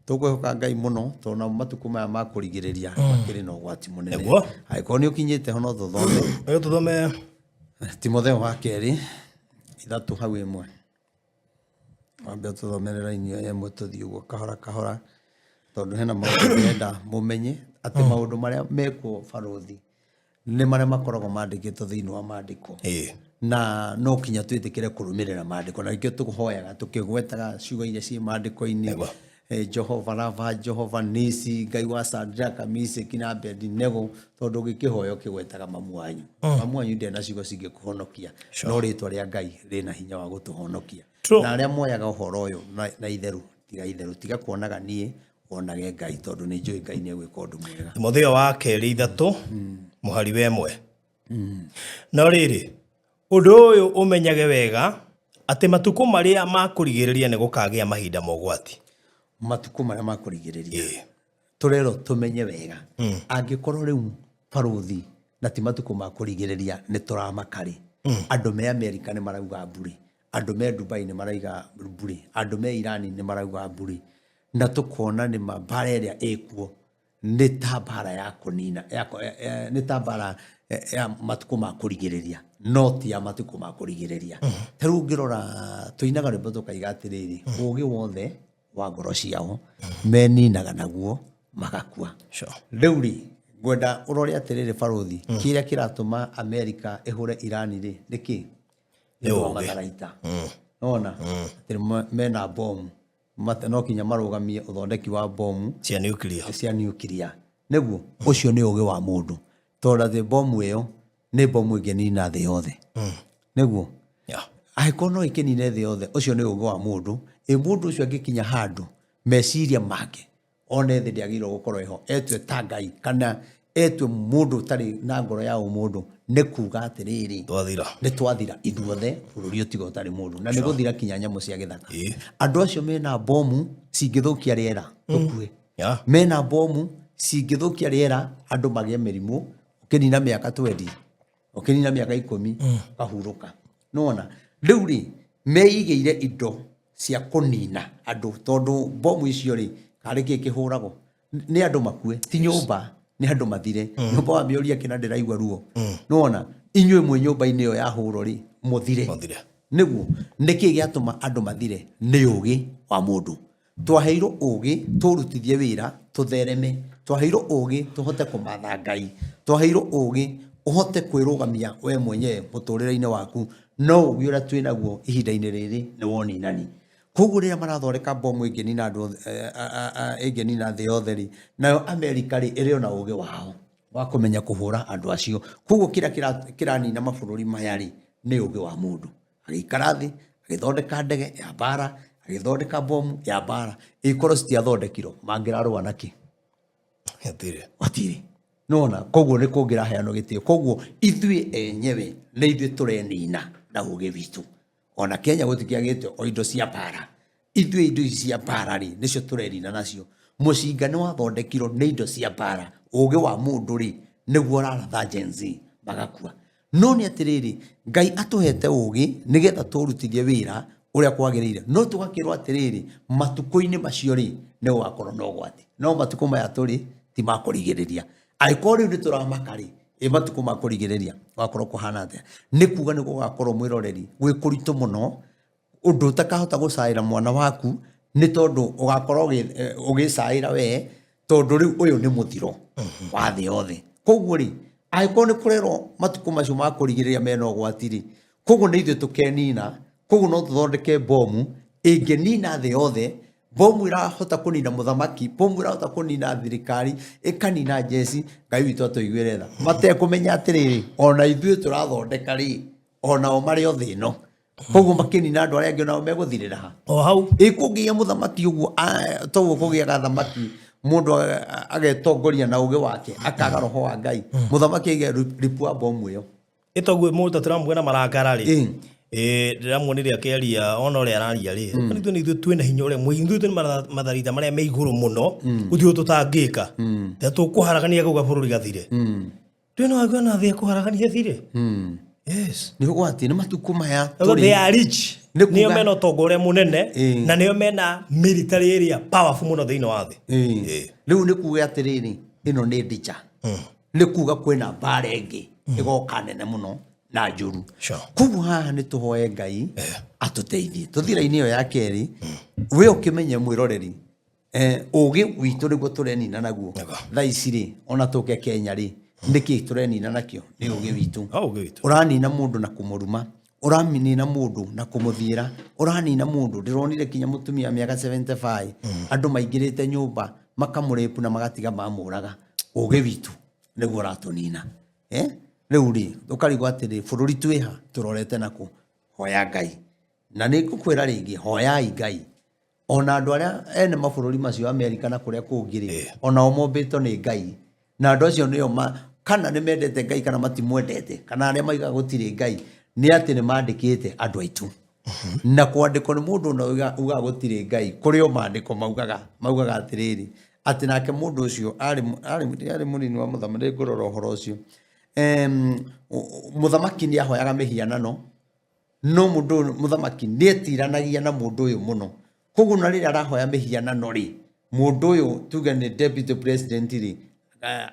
Tũkwĩhoka Ngai mũno tondũ namo matukũ maya ma kũrigĩrĩria makĩrĩ na ũgwati mũnene. Nĩguo. Angĩkorwo nĩ ũkinyĩte ho no tũthome. Rĩu tũthome Timotheo wa kerĩ ithatũ hau ĩmwe. Wambe ũtũthomere raini ĩyo ĩmwe tũthiĩ ũguo kahora kahora tondũ hena maũndũ ndĩrenda mũmenye atĩ maũndũ marĩa mekwo barũthi nĩ marĩa makoragwo mandĩkĩtwo thĩinĩ wa maandĩko na no kinya twĩtĩkĩre kũrũmĩrĩra maandĩko na nĩkĩo tũhoyaga tũkĩgwetaga ciugo iria ciĩ maandĩko-inĩ. Jehova Rafa, Jehova Nisi, Ngai wa Sadraka, Miseki na Abedinego, tondũ ũgĩkĩhoya ũkĩgwetaga mamu wanyu. Mamu wanyu ndarĩ na ciugo cingĩkũhonokia, no rĩtwa rĩa Ngai rĩna hinya wa gũtũhonokia. Na arĩa moyaga ũhoro ũyũ na itherũ, tiga itherũ, tiga kuonaga niĩ wonage Ngai tondũ nĩ njũĩ Ngai nĩ egwĩka ũndũ mwega. Timotheo wa kerĩ ithatũ mũhari wa ĩmwe. No rĩrĩ, ũndũ ũyũ ũmenyage wega, atĩ matukũ marĩa ma kũrigĩrĩria nĩ gũkagĩa mahinda ma ũgwati. Matukũ marĩa ma kũrigĩrĩria tũrerwo tũmenye wega angĩkorwo rĩu barũthi na ti matukũ ma kũrigĩrĩria nĩ tũramaka rĩ, andũ me Amerika nĩ marauga mbũrĩ, andũ me Dubai nĩ marauga mbũrĩ, andũ me Iran nĩ marauga mbũrĩ, na tũkona nĩ ma mbara ĩrĩa ĩkuo nĩ ta mbara ya kũnina ya, nĩ ta mbara ya matukũ ma kũrigĩrĩria no ti ya matukũ ma kũrigĩrĩria. Ta rĩu ũngĩrora tũinaga rwĩmbo tũkaiga atĩrĩrĩ, ũgĩ wothe wa ngoro ciao meninaga naguo magakua. Rĩu rĩ, ngwenda ũrore atĩrĩrĩ barũthi, kĩrĩa kĩratũma Amerika ĩhũre Iran rĩ nĩ kĩ? Nĩ ũndũ wa matharaita. Nona atĩ mena bomu no kinya marũgamie ũthondeki wa bomu cia nuclear. Cia nuclear. Nĩguo ũcio nĩ ũgĩ wa mũndũ tondũ atĩ bomu ĩyo nĩ bomu ĩngĩnina thĩ yothe. Nĩguo angĩkorwo no ĩkĩnine thĩ yothe, ũcio nĩ ũgĩ wa mũndũ. Ĩ mũndũ ũcio angĩkinya handũ meciria make one thĩ ndĩagĩrĩirwo gũkorwo ĩho, etue ta Ngai kana etue mũndũ ũtarĩ na ngoro ya ũmũndũ, nĩ kuga atĩrĩrĩ, Twathira. Nĩ twathira ithuothe, bũrũri ũtigo ũtarĩ mũndũ, na nĩ gũthira kinya nyamũ cia gĩthaka. Andũ acio mena bomu cingĩthũkia rĩera tũkue. Mena bomu cingĩthũkia rĩera andũ magĩe mĩrimũ, ũkĩnina mĩaka 20, ũkĩnina mĩaka 10 ũkahurũka. Nĩwona rĩu rĩ meigĩire indo cia kũnina andũ tondũ bomu icio rĩ karĩ kĩ kĩhũragwo nĩ andũ makue, ti nyũmba, nĩ andũ mathire. Nyũmba wamĩũria kĩna ndĩraigua ruo. Nĩwona inyuĩ mwĩ nyũmba-inĩ ĩyo yahũrwo rĩ mũthire. Mũthire. Nĩguo nĩkĩ gĩatũma andũ mathire? Nĩ ũgĩ wa mũndũ. Twaheirwo ũgĩ tũrutithie wĩra tũthereme, twaheirwo ũgĩ tũhote kũmatha Ngai, twaheirwo ũgĩ ũhote kwĩrũgamia we mwenyewe mũtũrĩre-inĩ waku, no ũgĩ ũrĩa twĩnaguo ihinda-inĩ rĩrĩ nĩ woninani. Koguo rĩrĩa marathondeka bomu ĩngĩnina andũ othe, ĩngĩnina thĩ yothe rĩ, nayo Amerika rĩ, ĩrĩ o na ũgĩ wao wa kũmenya kũhũra andũ acio. Koguo kĩrĩa kĩranina mabũrũri maya rĩ, nĩ ũgĩ wa mũndũ. Agĩikara thĩ, agĩthondeka ndege ya mbara, agĩthondeka bomu ya mbara. Ĩkorwo citiathondekirwo, mangĩrarũa na kĩ? Gũtirĩ. Gũtirĩ. Nĩwona, koguo nĩ kũngĩraheanwo gĩtĩo. Koguo ithuĩ enyewe nĩ ithuĩ tũrenina na ũgĩ witũ. Ona Kenya gũtikĩagĩte o indo cia mbara. Ithuĩ indo ici cia mbara rĩ, nĩcio tũrenina nacio. Mũcinga nĩ wathondekirwo nĩ indo cia mbara. Ũgĩ wa mũndũ rĩ, nĩguo ũraratha Gen Z magakua. No nĩ atĩrĩrĩ, Ngai atũhete ũgĩ nĩgetha tũrutithie wĩra ũrĩa kwagĩrĩire. No tũgakĩrwo atĩrĩrĩ, matukũ-inĩ macio rĩ, nĩ gũgakorwo na ũgwati. No matukũ maya tũrĩ, ti ma kũrigĩrĩria. Angĩkorwo rĩu nĩ tũramaka rĩ, ĩ matukũ ma kũrigĩrĩria gũgakorwo kũhana atĩa? Nĩ kuga nĩ gũgakorwo mwĩroreri gwĩ kũritũ mũno, ũndũ ũtakahota gũcaĩra mwana waku nĩ tondũ ũgakorwo ũgĩcaĩra we, tondũ rĩu ũyũ nĩ mũthiro wa thĩ yothe. Koguo rĩ, angĩkorwo nĩ kũrerwo matukũ macio ma kũrigĩrĩria mena ũgwati rĩ, koguo nĩ ithuĩ tũkenina, koguo no tũthondeke bomu ĩngĩnina thĩ yothe. Bomu ĩrahota kũnina mũthamaki, bomu ĩrahota kũnina thirikari, ĩkanina njeci. Ngai witũ atũiguĩre tha, matekũmenya atĩrĩrĩ, ona ithuĩ tũrathondeka rĩ, onao marĩ o thĩ ĩno. Koguo makĩnina andũ arĩa angĩ onao megũthirĩra ha? O hau. Ĩ kũngĩgĩa mũthamaki ũguo, toguo kũgĩaga thamaki Mũndũ agetongoria na ũgĩ wake, akaga roho wa Ngai. Mũthamaki aige ripua bomu ĩyo. Ĩtoguo mũndũ tũramuona marakara rĩ. Ĩĩ. Ĩĩ, ndĩramuonire akĩaria ona ũrĩa araria rĩ, ithuĩ nĩ ithuĩ twĩna hinya ũrĩa mũingĩ, ithuĩ twĩna matharita marĩa me igũrũ mũno, gũtirĩ ũndũ tũtangĩka, ta tũkũharagania kau gabũrũri gathire. Twĩna wagio na thĩ kũharagania thire. Yes. Nĩ ũgwati, nĩ matukũ maya They tũrĩ. are rich. Nĩ kuga- Nĩo mena ũtonga ũrĩa mũnene Ĩĩ. na nĩo mena military ĩrĩa powerful mũno thĩinĩ wa thĩ. Ĩĩ. Ĩĩ. Rĩu nĩ kuga atĩrĩrĩ, ĩno nĩ ndicha, nĩ kuga kwĩna mbara ĩngĩ ĩgoka nene mũno na njũru. Koguo haha nĩ tũhoe Ngai atũteithie. Tũthiĩ raini ĩyo ya kerĩ, we ũkĩmenye mwĩroreri, ũgĩ witũ nĩguo tũrenina naguo. Thaa ici rĩ, ona tũke Kenya rĩ, nĩkĩ tũrenina nakĩo? Nĩ ũgĩ witũ. Oh, ũgĩ witũ. Ũranina mũndũ na kũmũruma, ũranina mũndũ na kũmũthiĩra, ũranina mũndũ. Ndĩronire kinya mũtumia wa mĩaka 75, andũ maingĩrĩte nyũmba makamũrĩpu na magatiga mamũraga. Ũgĩ witũ nĩguo ũratũnina. Rĩu rĩ, ũkarigwo atĩrĩ, bũrũri twĩha tũrorete nakũ? Hoya Ngai. Na nĩ ngũkwĩra rĩngĩ, hoyai Ngai. Ona andũ arĩa ene mabũrũri macio Amerika na kũrĩa kũngĩ rĩ, onao mombĩtwo nĩ Ngai. Na andũ acio nĩo kana nĩ mendete Ngai kana matimwendete, kana arĩa maigaga gũtirĩ Ngai, nĩ atĩ nĩ mandĩkĩte andũ aitũ. Na kwandĩkwo nĩ mũndũ ona ugaga gũtirĩ Ngai, kũrĩ o mandĩko maugaga atĩrĩrĩ, atĩ nake mũndũ ũcio arĩ mũnini wa mũthamaki, nĩ ngũrora ũhoro ũcio. Mũthamaki nĩ ahoyaga mĩhianano, no mũndũ ũyũ mũthamaki nĩ etiranagia na mũndũ ũyũ mũno. Koguo na rĩrĩa arahoya mĩhianano rĩ, mũndũ ũyũ tuge nĩ deputy president rĩ,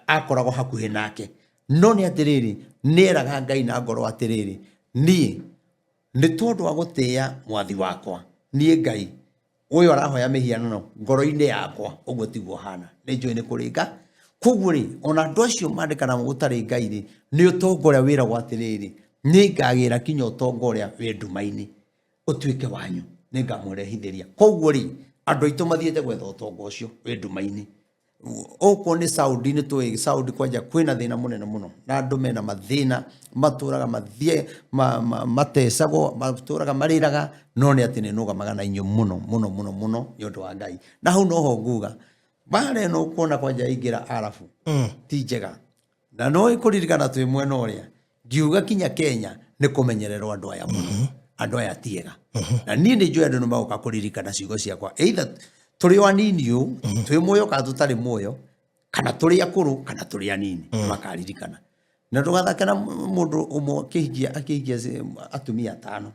akoragwo hakuhĩ nake. No nĩ atĩrĩrĩ, nĩ eraga Ngai na ngoro atĩrĩrĩ, niĩ nĩ tondũ wa gũtĩĩa mwathi wakwa, niĩ Ngai ũyũ arahoya mĩhianano ngoro-inĩ yakwa, ũguo tiguo hana, nĩ njũĩ nĩ kũrĩ Ngai. Koguo rĩ, ona andũ acio mandĩkana gũtarĩ Ngai rĩ, nĩ ũtonga ũrĩa wĩragwo atĩrĩrĩ, nĩ ngagĩra kinya ũtonga ũrĩa wĩ nduma-inĩ ũtuĩke wanyu, nĩ ngamũrehithĩria. Koguo rĩ, andũ aitũ mathiĩte gwetha ũtonga ũcio wĩ nduma-inĩ. Okorwo nĩ Saudi, nĩ tũĩ Saudi kwanja kwĩna thĩna mũnene mũno, na andũ mena mathĩna, matũraga mathiĩ, matecagwo, matũraga marĩraga, no nĩ atĩ nĩ nũgamaga na inyuĩ mũno mũno mũno mũno nĩ ũndũ wa Ngai. Na hau noho nguga mbara ĩno ũkuona kwanja yaingĩra Arabu ti njega, na no ĩkũririkana twĩ mwena ũrĩa ngiuga kinya Kenya nĩ kũmenyererwo andũ aya mũno, andũ aya ti ega. Na niĩ nĩ njũĩ andũ nĩ magoka kũririkana ciugo ciakwa, either tũrĩ o anini ũũ, twĩ muoyo kana tũtarĩ muoyo, kana tũrĩ akũrũ kana tũrĩ anini, makaririkana. Na ndũgathake na mũndũ ũmwe akĩhikia atumia atano.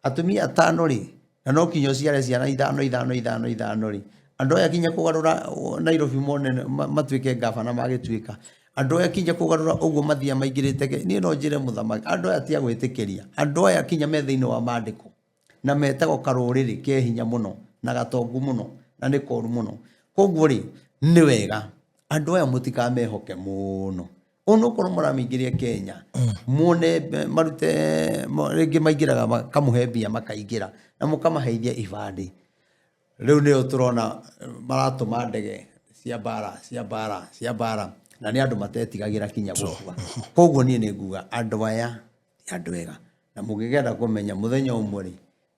Atumia atano rĩ, na no kinya ũciare ciana ithano, ithano, ithano, ithano rĩ, andũ aya kinya kũgarũra Nairobi mone matuĩke ngabana magĩtuĩka. Andũ aya kinya kũgarũra ũguo mathiaga maingĩrĩte niĩ no njĩre mũthamaki, andũ aya ti a gwĩtĩkĩria. Andũ aya kinya me thĩinĩ wa mandĩko, na metagwo karũrĩrĩ ke hinya mũno, na gatongu mũno, na nĩ koru mũno. Koguo rĩ, nĩ wega, andũ aya mũtikamehoke mũno. Onokorwo mũramĩingĩria Kenya, muone marute, rĩngĩ maingĩraga makamũhe mbia makaingĩra, na mũkamaheithia ibandĩ. Rĩu nĩo tũrona maratũma ndege cia mbara, cia mbara, cia mbara, na nĩ andũ matetigagĩra kinya gũkua. Koguo niĩ nĩ nguga andũ aya ti andũ ega. Na mũngĩkenda kũmenya mũthenya ũmwe rĩ,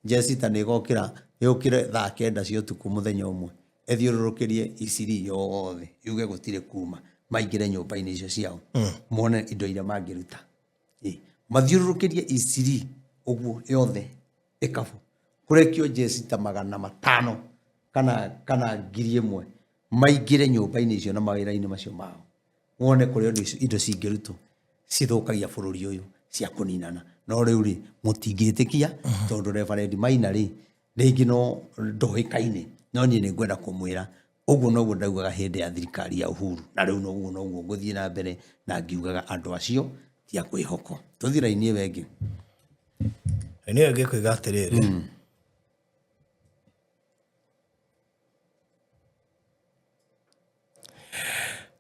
Jesita nĩ ĩgokĩra, yũkĩre thaa 9 cia ũtukũ mũthenya ũmwe, ĩthiũrũrũkĩrie Isiri yothe, yuge gũtirĩ kuma, maingĩre nyũmba-inĩ icio ciao, mone indo iria mangĩruta. Mathiũrũrũkĩrie Isiri ũguo yothe ĩkabũ, kũrekio Jesita 500 kana 1000 maingĩre nyũmba-inĩ icio na mawĩra-inĩ macio mao, wone kũrĩa indo cingĩrutwo cithũkagia bũrũri ũyũ cia kũninana. No rĩu rĩ, mũtingĩtĩkia tondũ Reverend Maina rĩ, rĩngĩ no ndoĩkaine, no niĩ nĩ ngwenda kũmwĩra ũguo noguo ndaugaga hĩndĩ ya thirikari ya Uhuru, na rĩu noguo noguo ngũthiĩ na mbere na ngiugaga andũ acio ti a kwĩhokwo. Tũthiĩ raini ĩyo ĩngĩ. Raini ĩyo ĩngĩ ĩkoiga atĩrĩrĩ,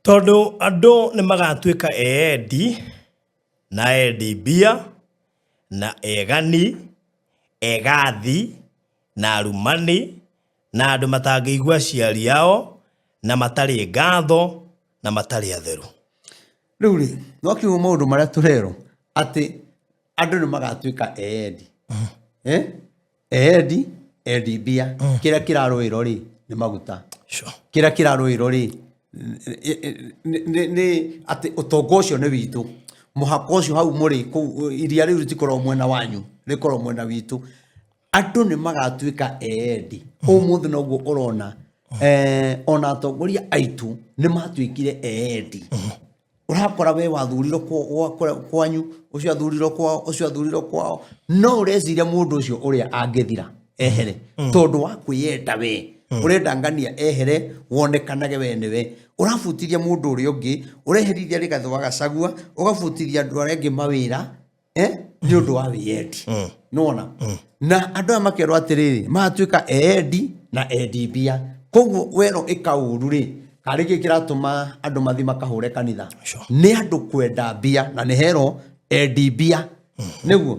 tondũ andũ nĩ magatuĩka eendi na endi mbia na egani, egathi na arumani na andũ matangĩigua aciari ao na matarĩ ngatho na matarĩ atheru. Rĩu rĩ, no kiugo maũndũ marĩa tũrerwo atĩ andũ nĩ magatuĩka eendi. Eendi, endi mbia. Kĩrĩa kĩrarũĩrwo rĩ, nĩ maguta. Sure. Kĩrĩa kĩrarũĩrwo rĩ nĩ atĩ ũtonga ũcio nĩ witũ, mũhaka ũcio hau mũrĩ kũu iria rĩu rĩtikoragwo mwena wanyu, rĩkoragwo mwena witũ. Andũ nĩ magatuĩka eendi. Ũmũthĩ noguo ũrona ona atongoria aitũ nĩ matuĩkire eendi. Ũrakora we wathurirwo kwanyu, ũcio athurirwo kwao, ũcio athurirwo kwao, no ũreciria mũndũ ũcio ũrĩa angĩthira ehere tondũ wa kwĩyenda. We ũrenda ngania ehere wonekanage we nĩwe ũrabutithia mũndũ ũrĩa ũngĩ, ũreherithia Rigathĩ wa Gachagua, ũgabutithia andũ arĩa angĩ mawĩra nĩ ũndũ wa wĩyendi. Nĩwona na andũ aya makerwo atĩrĩrĩ, magatuĩka eendi na endi mbia. Koguo werwo ĩka ũru rĩ, karĩ kĩ kĩratũma andũ mathi makahũre kanitha? Nĩ andũ kwenda mbia, na nĩ herwo endi mbia nĩguo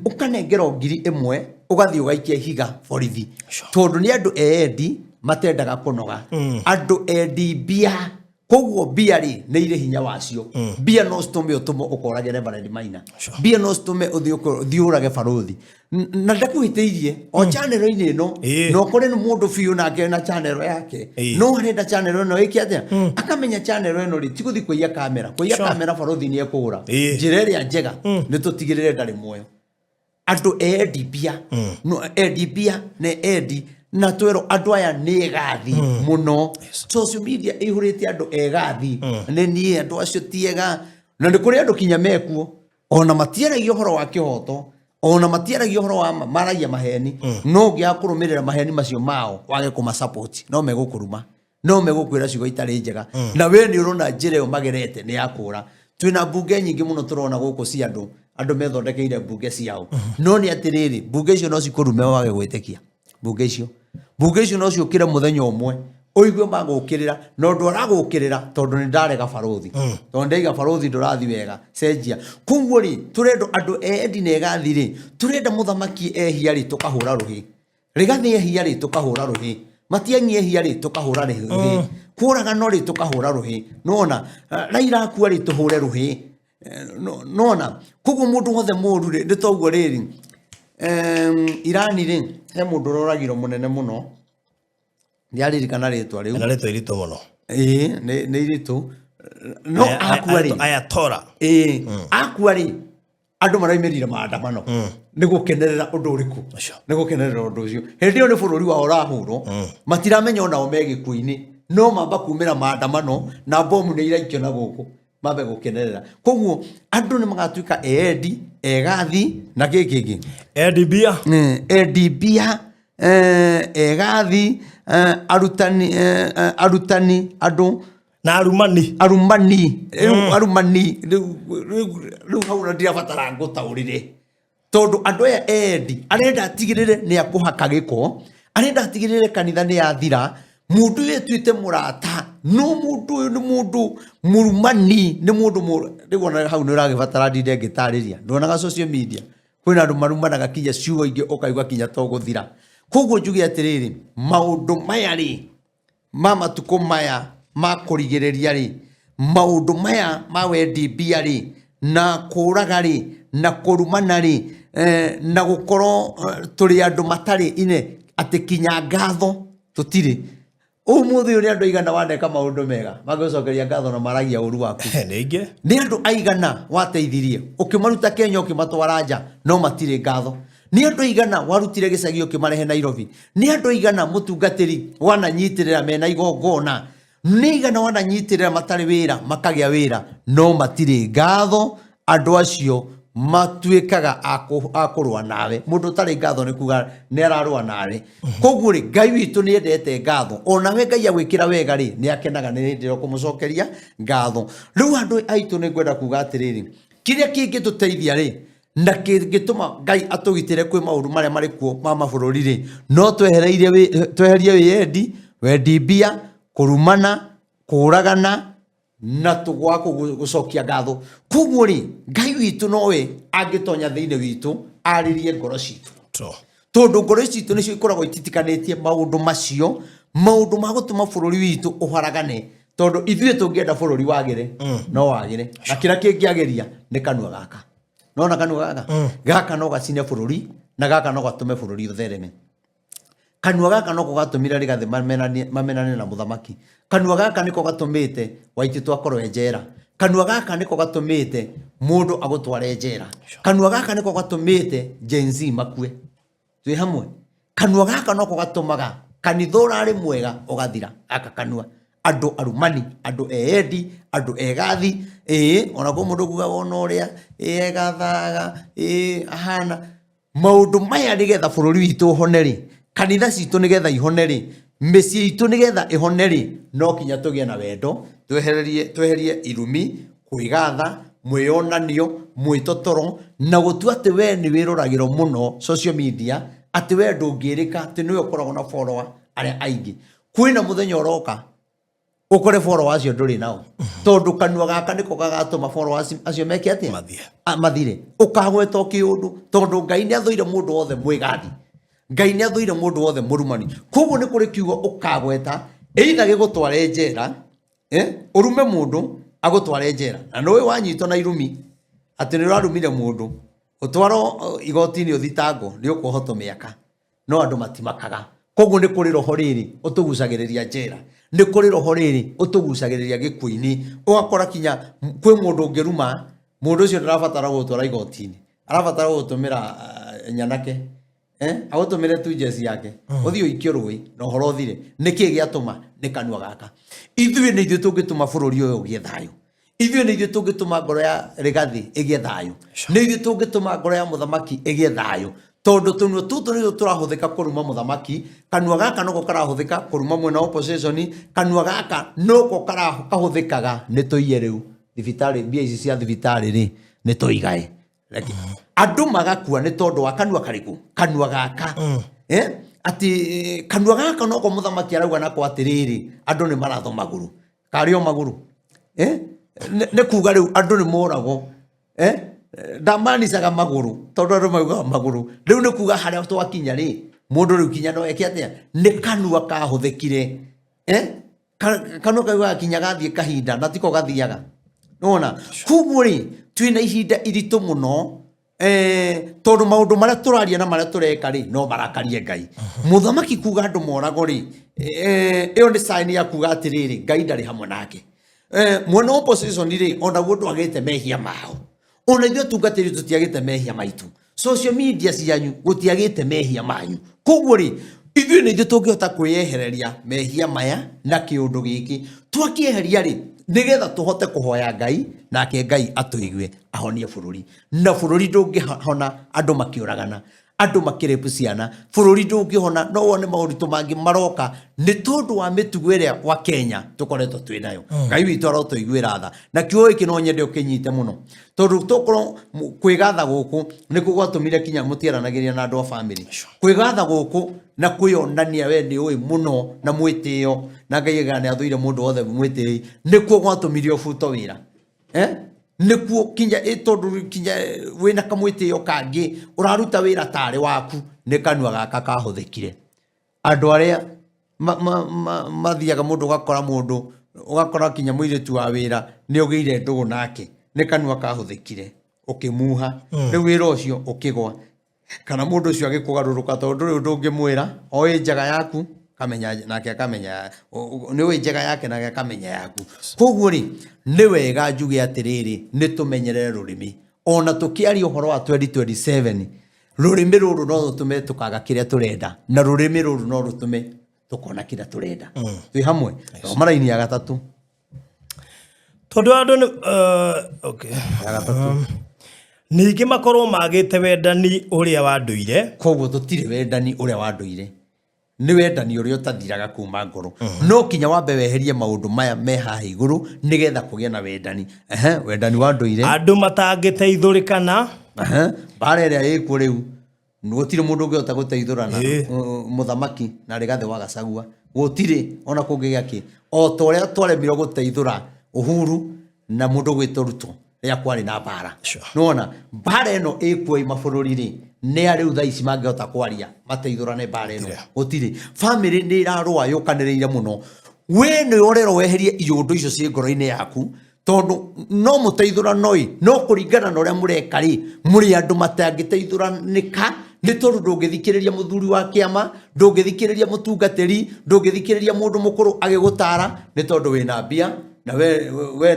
ũkanengerwo 1000 ũgathiĩ ũgaikia ihiga borithi, tondũ nĩ andũ eendi matendaga kũnoga, andũ endi mbia. Koguo mbia rĩ nĩ irĩ hinya wacio. Mbia no citũme ũtũmwo ũkorage Reverend Maina. Mbia no citũme ũthiĩ ũthiĩ ũrage barũthi. Na ndakwĩhĩtĩirie o channel-inĩ ĩno, na ũkore nĩ mũndũ biũ nake na channel yake, no arenda channel ĩno ĩke atĩa? Akamenya channel ĩno rĩ ti gũthiĩ kũiya kamera, kũiya kamera barũthi nĩ ekũgũra. Njĩra ĩrĩa njega nĩ tũtigĩrĩre ndarĩ muoyo. Andũ endi mbia, no endi mbia na endi na twerwo andũ aya nĩ egathi mũno. Social media ĩihũrĩte andũ egathi, nĩ niĩ andũ acio ti ega, na nĩ kũrĩ andũ kinya mekuo ona matiaragia ũhoro wa kĩhoto, ona matiaragia ũhoro wa ma, maragia maheni. No ũngĩaga kũrũmĩrĩra maheni macio mao, wage kũma support, no megũkũruma, no megũkwĩra ciugo itarĩ njega, na we nĩ ũrona njĩra ĩyo magerete nĩ ya kũra. Twĩna mbunge nyingĩ mũno tũrona gũkũ cia andũ, andũ methondekeire mbunge ciao, no nĩ atĩrĩrĩ, mbunge icio no cikũrume wage gwĩtĩkia mbunge icio. Mbunge icio no ciũkĩre mũthenya ũmwe ũigue magũkĩrĩra, na ũndũ aragũkĩrĩra tondũ nĩ ndarega barũthi, tondũ ndaiga barũthi ndũrathi wega, cenjia. Koguo rĩ, tũrenda andũ endi na egathi rĩ, tũrenda mũthamaki ehia rĩ tũkahũra rũhĩ, Rigathi ehia rĩ tũkahũra rũhĩ, Matiang'i ehia rĩ tũkahũra rũhĩ, kũragano rĩ tũkahũra rũhĩ, nona Raila akua rĩ tũhũre rũhĩ. Nona koguo mũndũ wothe mũru rĩ nĩ toguo rĩrĩ. Irani rĩ, he mũndũ ũroragirwo mũnene mũno, ndiaririkana rĩtwa rĩu. Na rĩtwa iritũ mũno. Ĩĩ, nĩ iritũ, no akua rĩ, Ayatollah. Ĩĩ, akua rĩ, andũ maraimĩrire maandamano nĩ gũkenerera ũndũ ũrĩkũ? Ũcio. Nĩ gũkenerera ũndũ ũcio. Hĩndĩ ĩyo nĩ bũrũri wao ũrahũrwo, matiramenya onao me gĩkuũ-inĩ, no mamba kumĩra maandamano na bomu nĩ iraikio na gũkũ mambe gũkenerera. Koguo andũ nĩ magatuĩka eendi, egathi na kĩ kĩngĩ. Endi mbia. Endi mbia, egathi, arutani, arutani andũ na arumani. Arumani rĩu, arumani rĩu, rĩu hau na ndirabatara ngũtaũrĩre, tondũ andũ aya endi arenda atigĩrĩre nĩ akũhaka gĩko, arenda atigĩrĩre kanitha nĩ yathira. Mũndũ ũyũ etuĩte mũrata, no mũndũ ũyũ nĩ mũndũ mũrumani, nĩ mũndũ rĩu ona hau nĩ ũragĩbatara ndinde ngĩtarĩria. Nduonaga social media kwĩna andũ marumanaga kinya ciugo ingĩ ũkaigua kinya to gũthira. Koguo njuge atĩrĩrĩ, maũndũ maya rĩ ma matukũ maya ma kũrigĩrĩria rĩ, maũndũ maya ma wendi mbia rĩ, na kũraga rĩ, na kũrumana rĩ, na gũkorwo tũrĩ andũ matarĩ ine atĩ kinya ngatho tũtirĩ. Ũmũthĩ ũyũ nĩ andũ aigana waneka maũndũ mega magĩgũcokeria ngatho na maragia ũru waku? Nĩ aingĩ. Nĩ andũ aigana wateithirie ũkĩmaruta Kenya ũkĩmatwara nja no matirĩ ngatho? Nĩ andũ aigana warutire gĩcagi ũkĩmarehe Nairobi? Nĩ andũ aigana mũtungatĩri wananyitĩrĩra mena igongona? Nĩ aigana wananyitĩrĩra matarĩ wĩra makagĩa wĩra no matirĩ ngatho? Andũ acio matuĩkaga a kũrũa nawe. Mũndũ ũtarĩ ngatho nĩ kuga nĩ ararũa nawe. Koguo rĩ, Ngai witũ nĩ endete ngatho. Onawe Ngai agwĩkĩra wega rĩ, nĩ akenaga nĩ hĩndĩ ĩrĩa ũkũmũcokeria ngatho. Rĩu andũ aitũ, nĩ ngwenda kuga atĩrĩrĩ, kĩrĩa kĩngĩtũteithia rĩ na kĩngĩtũma Ngai atũgitĩre kwĩ maũru marĩa marĩ kuo ma mabũrũri rĩ, no tweherie wĩyendi, wendi mbia, kũrumana, kũũragana na tũgwa gũcokia ngatho. Koguo rĩ, Ngai witũ nowe angĩtonya thĩinĩ witũ arĩrie ngoro citũ, tondũ ngoro citũ nĩcio ikoragwo ititikanĩtie maũndũ macio, maũndũ ma gũtũma bũrũri witũ ũharagane, tondũ ithuĩ tũngĩenda bũrũri wagĩre no wagĩre, na kĩrĩa kĩngĩagĩria nĩ kanua gaka. Nona kanua gaka, gaka no gacine bũrũri na gaka no gatũme bũrũri ũthereme. Kanua gaka noko gatũmire Rigathĩ mamenane na mũthamaki. Kanua gaka nĩko gatũmĩte Waititu akorwo e njera. Kanua gaka nĩko gatũmĩte mũndũ agũtware njera. Kanua gaka nĩko gatũmĩte Gen Z makue. Twĩ hamwe? Kanua gaka noko gatũmaga kanitha ũrarĩ mwega ũgathira. Gaka kanua. Andũ arumani, andũ eyendi, andũ egathi, ĩĩ ona kwĩ mũndũ ũkugaga ona ũrĩa, ĩĩ egathaga, ĩĩ ahana. Maũndũ maya nĩgetha bũrũri witũ ũhone rĩ, kanitha citũ nĩgetha ihone rĩ, mĩciĩ itũ nĩgetha ĩhone rĩ, no kinya tũgĩe na wendo, twehererie, tweherie irumi, kwĩgatha, mwĩyonanio, mwĩtotoro, na gũtua atĩ we nĩ wĩroragĩrwo mũno social media, atĩ we ndũngĩrĩka, atĩ nĩwe ũkoragwo na follower arĩa aingĩ. Kwĩna mũthenya ũroka ũkore follower acio ndũrĩ nao tondũ kanua gaka nĩko gagatũma followers acio meke atĩa? Mathire. Mathire. Ũkagweta o kĩũndũ tondũ Ngai nĩ athũire mũndũ wothe mwĩgathi, Ngai nĩ athũire mũndũ wothe mũrumani. Koguo nĩ kũrĩ kiugo ũkagweta either gĩgũtware njera, ũrume mũndũ agũtware njera, na nĩũĩ wanyitwo na irumi atĩ nĩ ũrarumire mũndũ ũtwarwo igoti-inĩ ũthitangwo nĩ ũkuohwo mĩaka. No andũ matimakaga. Koguo nĩ kũrĩ roho rĩrĩ ũtũgucagĩrĩria njera, nĩ kũrĩ roho rĩrĩ ũtũgucagĩrĩria gĩkuũ-inĩ. Ũgakora kinya kwĩ mũndũ ũngĩruma, mũndũ ũcio ndarabatara gũgũtwara igoti-inĩ, arabatara gũgũtũmĩra nyanake, agũtũmĩre tu njeci yake, ũthiĩ ũikio rũĩ na ũhoro ũthire. Nĩkĩ gĩatũma? Nĩ kanua gaka. Ithuĩ nĩ ithuĩ tũngĩtũma bũrũri ũyũ ũgĩe thayũ. Ithuĩ nĩ ithuĩ tũngĩtũma ngoro ya Rigathĩ ĩgĩe thayũ. Nĩ ithuĩ tũngĩtũma ngoro ya mũthamaki ĩgĩe thayũ. Tondũ tũnua tũtũ nĩtwo tũrahũthĩka kũruma mũthamaki, kanua gaka noko karahũthĩka kũruma mwena wa opposition, kanua gaka noko kahũthĩkaga nĩ tũiye rĩu thibitarĩ, mbia ici cia thibitarĩ rĩ, nĩ tũigae. Reke. Andũ magakua nĩ tondũ wa kanua karĩkũ? Kanua gaka. Atĩ kanua gaka noko mũthamaki arauga nako atĩrĩrĩ, andũ nĩ maratho magũrũ. Karĩ o magũrũ. Nĩ kuga rĩu andũ nĩ moragwo. Ndamanicaga magũrũ tondũ andũ maugaga magũrũ. Rĩu nĩ kuga harĩa twakinya rĩ, mũndũ rĩu kinya no eke atĩa? Nĩ kanua kahũthĩkire. Kanua kau gakinya gathiĩ kahinda na tiko gathiaga. Nĩwona? Koguo rĩ, twĩna ihinda iritũ mũno, tondũ maũndũ marĩa tũraria na marĩa tũreka rĩ, no marakarie Ngai. Mũthamaki kuga andũ moragwo rĩ, ĩyo nĩ sign ya kuga atĩrĩrĩ, Ngai ndarĩ hamwe nake. Mwena wa opposition rĩ, onaguo ndwagĩte mehia mao. Ona ithuĩ atungatĩri tũtiagĩte mehia maitũ. Social media cianyu gũtiagĩte mehia manyu. Koguo rĩ, ithuĩ nĩ ithuĩ tũngĩhota kwĩyehereria mehia maya na kĩũndũ gĩkĩ. Twakĩeheria rĩ, nĩgetha tũhote kũhoya Ngai, nake Ngai atũigue, ahonie bũrũri. Na bũrũri ndũngĩhona andũ makĩũragana, andũ makĩrĩpu ciana, bũrũri ndũngĩhona, no wone maũritũ mangĩ maroka nĩ tondũ wa mĩtugo ĩrĩa wa Kenya tũkoretwo twĩ nayo. Ngai witũ arotũiguĩra tha. Na kiugo gĩkĩ no nyende ũkĩnyite mũno, tondũ tokorwo kwĩgatha gũkũ nĩkuo gwatũmire kinya mũtiaranagĩria na andũ a family. Kwĩgatha gũkũ na kwĩyonania we nĩ ũĩ mũno na mwĩtĩo, na Ngai augaga nĩ athũire mũndũ wothe mwĩtĩi, nĩkuo gwatũmire ũbutwo wĩra. Nĩkuo kinya, tondũ kinya wĩna kamwĩtĩo kangĩ ũraruta wĩra tarĩ waku, nĩ kanua gaka kahũthĩkire. Andũ arĩa mathiaga mũndũ ũgakora mũndũ, ũgakora kinya mũirĩtu wa wĩra nĩ ũgĩire ndũgũ nake, nĩ kanua kahũthĩkire ũkĩmuha, rĩu wĩra ũcio ũkĩgwa. Kana mũndũ ũcio agĩkũgarũrũka tondũ ndũrĩ ũndũ ũngĩmwĩra, oĩ njaga yaku, kamenya nake akamenya, nĩ ũĩ njaga yake nake akamenya yaku. Koguo rĩ, nĩ wega njuge atĩrĩrĩ, nĩ tũmenyerere rũrĩmĩ. Ona tũkĩaria ũhoro wa 2027, rũrĩmĩ rũrũ no rũtũme tũkaga kĩrĩa tũrenda, na rũrĩmĩ rũrũ no rũtũme tũkona kĩrĩa tũrenda. Twĩ hamwe? Thoma raini ya gatatũ. Tondũ andũ nĩ, okay. Ya gatatũ. Ningĩ makorwo magĩte wendani ũrĩa wa ndũire. Koguo tũtirĩ wendani ũrĩa wa ndũire. Nĩ wendani ũrĩa ũtathiraga kuma ngoro. No kinya wambe weherie maũndũ maya me haha igũrũ nĩgetha kũgĩe na wendani. Wendani wa ndũire. Andũ matangĩteithũrĩkana. Mbara ĩrĩa ĩkuo rĩu, gũtirĩ mũndũ ũngĩhota gũteithũrana mũthamaki na Rigathĩ wa Gachagua. Gũtirĩ ona kũngĩgĩa kĩ. O ta ũrĩa twaremirwo gũteithũra Uhuru na mũndũ ũgwĩtwo Ruto rĩrĩa kwarĩ na mbara. Nĩwona mbara ĩno ĩkuo ĩ mabũrũri rĩ, nĩ a rĩu thaa ici mangĩhota kwaria mateithũrane mbara ĩno? Gũtirĩ. Famĩlĩ nĩ ĩrarũa yũkanĩrĩire mũno. We nĩ ũrerwo weherie iũndũ icio ciĩ ngoro-inĩ yaku, tondũ no mũteithũrano ĩ, no kũringana na ũrĩa mũreka rĩ, mũrĩ andũ matangĩteithũranĩka Nĩ tondũ ndũngĩthikĩrĩria mũthuri wa kĩama, ndũngĩthikĩrĩria mũtungatĩri, ndũngĩthikĩrĩria mũndũ mũkũrũ agĩgũtara, nĩ tondũ wĩna mbia na we we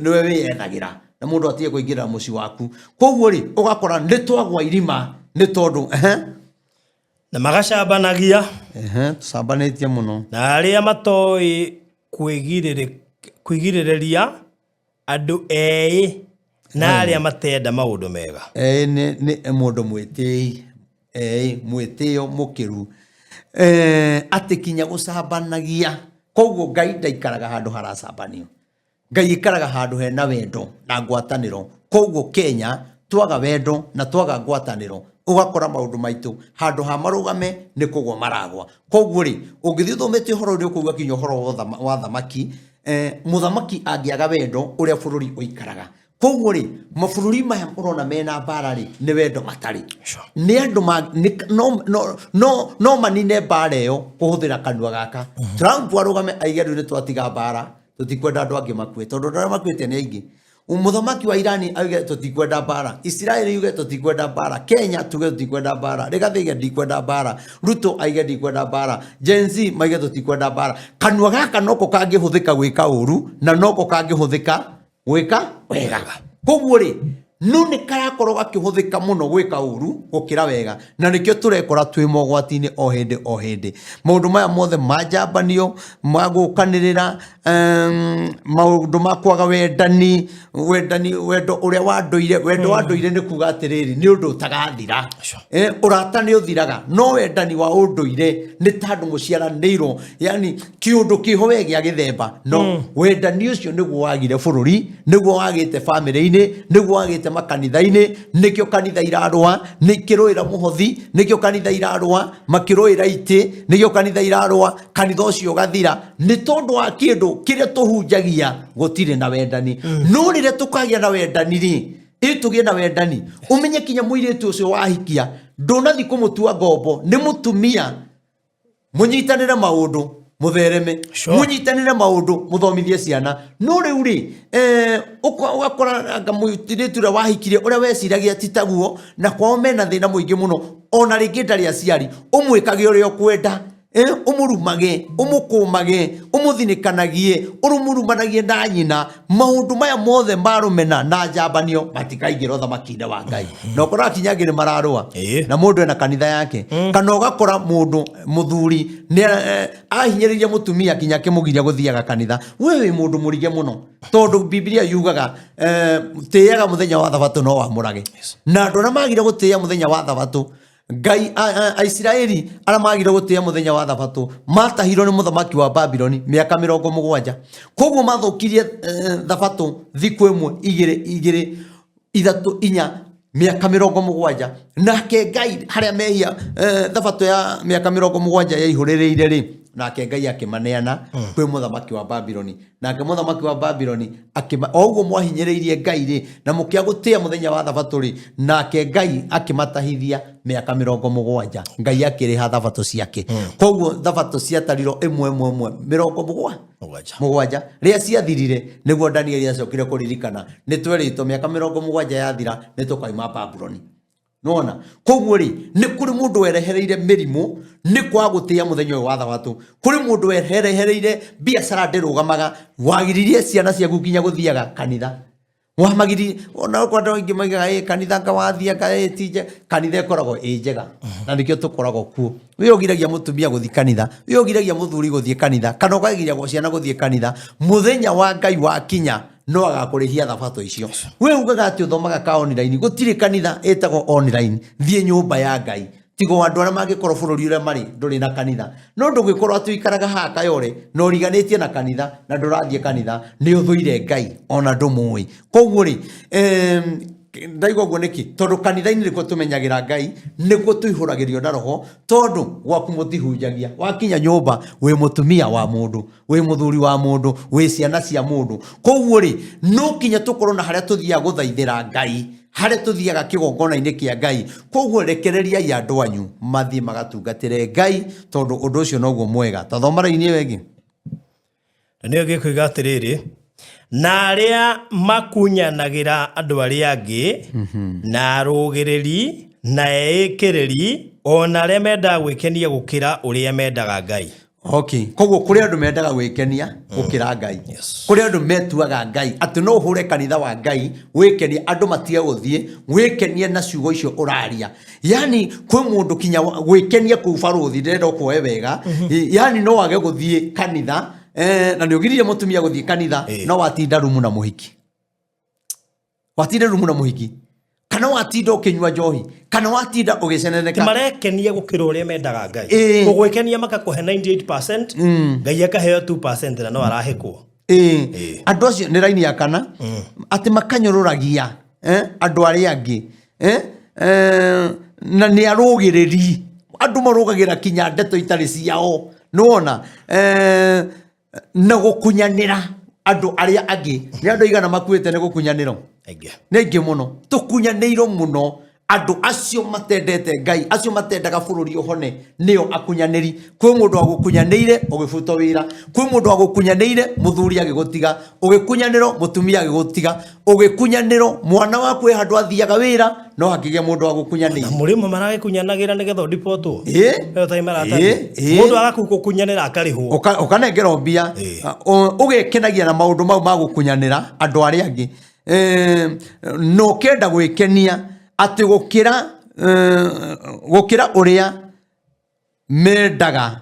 nĩwe wĩyethagĩra, na mũndũ atige kũingĩrĩra mũciĩ waku. Koguo rĩ, ũgakora nĩ twagwa irima nĩ tondũ ehe. Na magacambanagia. Ehe, tũcambanĩtie mũno. Na arĩa matoĩ kwĩgirĩrĩria, andũ eĩ na arĩa matenda maũndũ mega. Eĩ nĩ mũndũ mwĩtĩi, eĩ mwĩtĩo mũkĩru, eh, atĩ kinya gũcambanagia. Koguo Ngai ndaikaraga handũ haracambanio. Ngai ikaraga handũ hena wendo na ngwatanĩro. Koguo Kenya twaga wendo na twaga ngwatanĩro, ũgakora maũndũ maitũ handũ ha marũgame nĩ kũgwa maragwa. Koguo rĩ, ũngĩthiĩ ũthomete ũhoro ũrĩa ũkũigua kinya ũhoro wa thamaki, mũthamaki angĩaga wendo ũrĩa bũrũri ũikaraga. Koguo rĩ, mabũrũri maya ũrona mena mbara rĩ, nĩ wendo matarĩ. Nĩ andũ ma, nĩ, no, no, no, no manine mbara ĩyo kũhũthĩra kanua gaka. Trump arũgame aige rĩu nĩ twatiga mbara, tũtikwenda andũ angĩ makue, tondũ andũ arĩa makuĩte nĩ aingĩ. Mũthamaki wa Irani auge tũtikwenda mbara, Isiraeli yuge tũtikwenda mbara, Kenya tuge tũtikwenda mbara, Rigathi aige ndikwenda mbara, Ruto aige ndikwenda mbara, Gen Z maige tũtikwenda mbara. Kanua gaka noko kangĩhũthĩka gwĩka ũru na noko kangĩhũthĩka gwĩka wega. Koguo rĩ, no nĩ karakorwo gakĩhũthĩka mũno gwĩka ũru gũkĩra wega, na nĩkĩo tũrekora twĩ mogwati-inĩ o hĩndĩ o hĩndĩ. Maũndũ maya mothe ma njambanio, ma gũkanĩrĩra, maũndũ ma kwaga wendani, wendani, wendo ũrĩa wa ndũire, wendo wa ndũire nĩ kuga atĩrĩrĩ, nĩ ũndũ ũtagathira. Ũrata nĩ ũthiraga, no wendani wa ũndũire nĩ ta andũ mũciaranĩirwo, yani kĩũndũ kĩho we gĩa gĩthemba, no wendani ũcio nĩguo wagire bũrũri, nĩguo wagĩte bamĩrĩ-inĩ, nĩguo wagĩte makanitha-inĩ. Nĩkĩo kanitha irarũa, nĩkĩrũĩra mũhothi, nĩkĩo kanitha irarũa, makĩrũĩra itĩ, nĩkĩo kanitha irarũa, kanitha ũcio ũgathira nĩ tondũ wa kĩndũ kĩrĩa tũhunjagia gũtirĩ na wendani. No rĩrĩa tũkagĩa na wendani rĩ, ĩ tũgĩe na wendani, ũmenye kinya mũirĩtu ũcio wahikia ndũnathi kũmũtua ngombo, nĩ mũtumia. Mũnyitanĩre maũndũ, mũthereme. Mũnyitanĩre maũndũ, mũthomithie ciana. No rĩu rĩ, ũgakora anga mũirĩtu ũrĩa wahikirie ũrĩa weciragia ti taguo, na kwao mena thĩna mũingĩ mũno, ona rĩngĩ ndarĩ aciari, ũmwĩkage ũrĩa ũkwenda, ũmũrumage, ũmũkũmage, ũmũthinĩkanagie, ũmũrumanagie na nyina. Maũndũ maya mothe ma rũmena na njambanio matikaingĩra ũthamaki-inĩ wa Ngai. Na ũkoraga kinya angĩ nĩ mararũa. Na mũndũ ena kanitha yake, kana ũgakora mũndũ mũthuri nĩ ahinyĩrĩria mũtumia kinya akĩmũgiria gũthiaga kanitha. We wĩ mũndũ mũrige mũno, tondũ Bibilia yugaga, tĩaga mũthenya wa thabatũ no wamũrage. Na andũ arĩa magire gũtĩa mũthenya wa thabatũ, Ngai, Aisiraeli arĩa magire gũtĩa mũthenya wa thabatũ matahirwo nĩ mũthamaki wa Babiloni mĩaka 70. Koguo mathũkirie thabatũ thikũ ĩmwe, igĩrĩ, igĩrĩ, ithatũ, inya, mĩaka 70. Nake Ngai harĩa mehia thabatũ ya mĩaka 70 yaihũrĩrĩire rĩ, nake Ngai akĩmaneana kwĩ mũthamaki wa Babiloni. Nake mũthamaki wa Babiloni akĩma, o ũguo mwahinyĩrĩirie Ngai rĩ, na mũkĩaga gũtĩa mũthenya wa thabatũ rĩ, nake Ngai akĩmatahithia mĩaka 70. Ngai akĩrĩha thabatũ ciake. Koguo thabatũ ciatarirwo ĩmwe ĩmwe ĩmwe mĩrongo Mũgwanja. mũgwanja. Rĩrĩa ciathirire nĩguo Danieli acokire kũririkana nĩ twerĩtwo mĩaka 70 yathira nĩ tũkauma Babuloni. Nona koguo rĩ, nĩ kũrĩ mũndũ werehereire mĩrimũ nĩ kwaga gũtĩa mũthenya ũyũ wa thabatũ. Kũrĩ mũndũ werehereire biacara ndĩrũgamaga, wagiririe ciana ciaku nginya gũthiaga kanitha. Wamagiririe, ona okorwo andũ aingĩ maigaga, ĩ, kanitha anga wathiĩ anga, ĩ, ti njega. Kanitha ĩkoragwo ĩ njega, na nĩkĩo tũkoragwo kuo. We ũgiragia mũtumia gũthiĩ kanitha, we ũgiragia mũthuri gũthiĩ kanitha, kana ũkagiria ciana gũthiĩ kanitha. Mũthenya wa Ngai wakinya, no agakũrĩhia thabatũ icio. We ugaga atĩ ũthomaga ka online, gũtirĩ kanitha ĩtagwo online. Thiĩ nyũmba ya Ngai. Tiga o andũ arĩa mangĩkorwo bũrũri ũrĩa marĩ ndũrĩ na kanitha. No ndũngĩkorwo atĩ ũikaraga haha Kayole na ũriganĩtie na kanitha na ndũrathiĩ kanitha, nĩ ũthũire Ngai ona ndũmũĩ. Koguo rĩ, ndaigua ũguo nĩkĩ? Tondũ kanitha-inĩ nĩkuo tũmenyagĩra Ngai, nĩkuo tũihũragĩrio na roho, tondũ gwaku mũtihunjagia. Wakinya nyũmba wĩ mũtumia wa mũndũ, wĩ mũthuri wa mũndũ, wĩ ciana cia mũndũ. Koguo rĩ, no kinya tũkorwo na harĩa tũthiaga gũthaithĩra Ngai, harĩa tũthiaga kĩgongona-inĩ kĩa Ngai. Koguo rekereriai andũ anyu mathiĩ magatungatĩre Ngai, tondũ ũndũ ũcio noguo mwega. Ta thoma raini ĩyo ĩngĩ. Na nĩyo ĩgĩkoiga atĩrĩrĩ, na arĩa makunyanagĩra andũ arĩa angĩ, na arũgĩrĩri, Na eĩkĩrĩri, o na arĩa mendaga gwĩkenia gũkĩra ũrĩa mendaga Ngai. Okay, koguo kũrĩ andũ mendaga gwĩkenia gũkĩra Ngai. Kũrĩ andũ metuaga Ngai atĩ no ũhũre kanitha wa Ngai wĩkenie, andũ matige gũthiĩ, wĩkenie na ciugo icio ũraria. Yani kwĩ mũndũ kinya gwĩkenia kũu barũthi, ndĩrenda ũkuoe wega, yani no wage gũthiĩ kanitha, na nĩ ũgiririe mũtumia gũthiĩ kanitha, no watinda rumu na mũhiki. Watinda rumu na mũhiki, kana watinda ũkĩnyua njohi, kana watinda ũgĩceneneka. Ti marekenia gũkĩra ũrĩa mendaga Ngai. Gũgwĩkenia makakũhe 98%, Ngai akaheo 2% na no arahĩkwo. Andũ acio nĩ raini ya kana, atĩ makanyũrũragia andũ arĩa angĩ, na nĩ arũgĩrĩri, andũ marũgagĩra kinya ndeto itarĩ ciao, nĩwona, na gũkunyanĩra andũ arĩa angĩ. Nĩ andũ aigana makuĩte nĩ gũkunyanĩrwo? Aingĩ. Nĩ aingĩ mũno. Tũkunyanĩirwo mũno. Andũ acio matendete Ngai, acio matendaga bũrũri ũhone, nĩo akunyanĩri. Kwĩ mũndũ agũkunyanĩire ũgĩbutwo wĩra, kwĩ mũndũ agũkunyanĩire mũthuri agĩgũtiga, ũgĩkunyanĩrwo mũtumia agĩgũtiga, ũgĩkunyanĩrwo mwana waku e handũ athiaga wĩra, no hakĩgĩa mũndũ agũkunyanĩire. Na mũrĩmo maragĩkunyanagĩra nĩgetha ũndipotwo. Ĩyo ta maratathi. Mũndũ agakũkunyanĩra akarĩhwo. Ũkanengerwo mbia. Ũgekenagia na maũndũ mau ma gũkunyanĩra andũ arĩa angĩ. Na ũkenda gwĩkenia atĩ gũkĩra ũrĩa mendaga,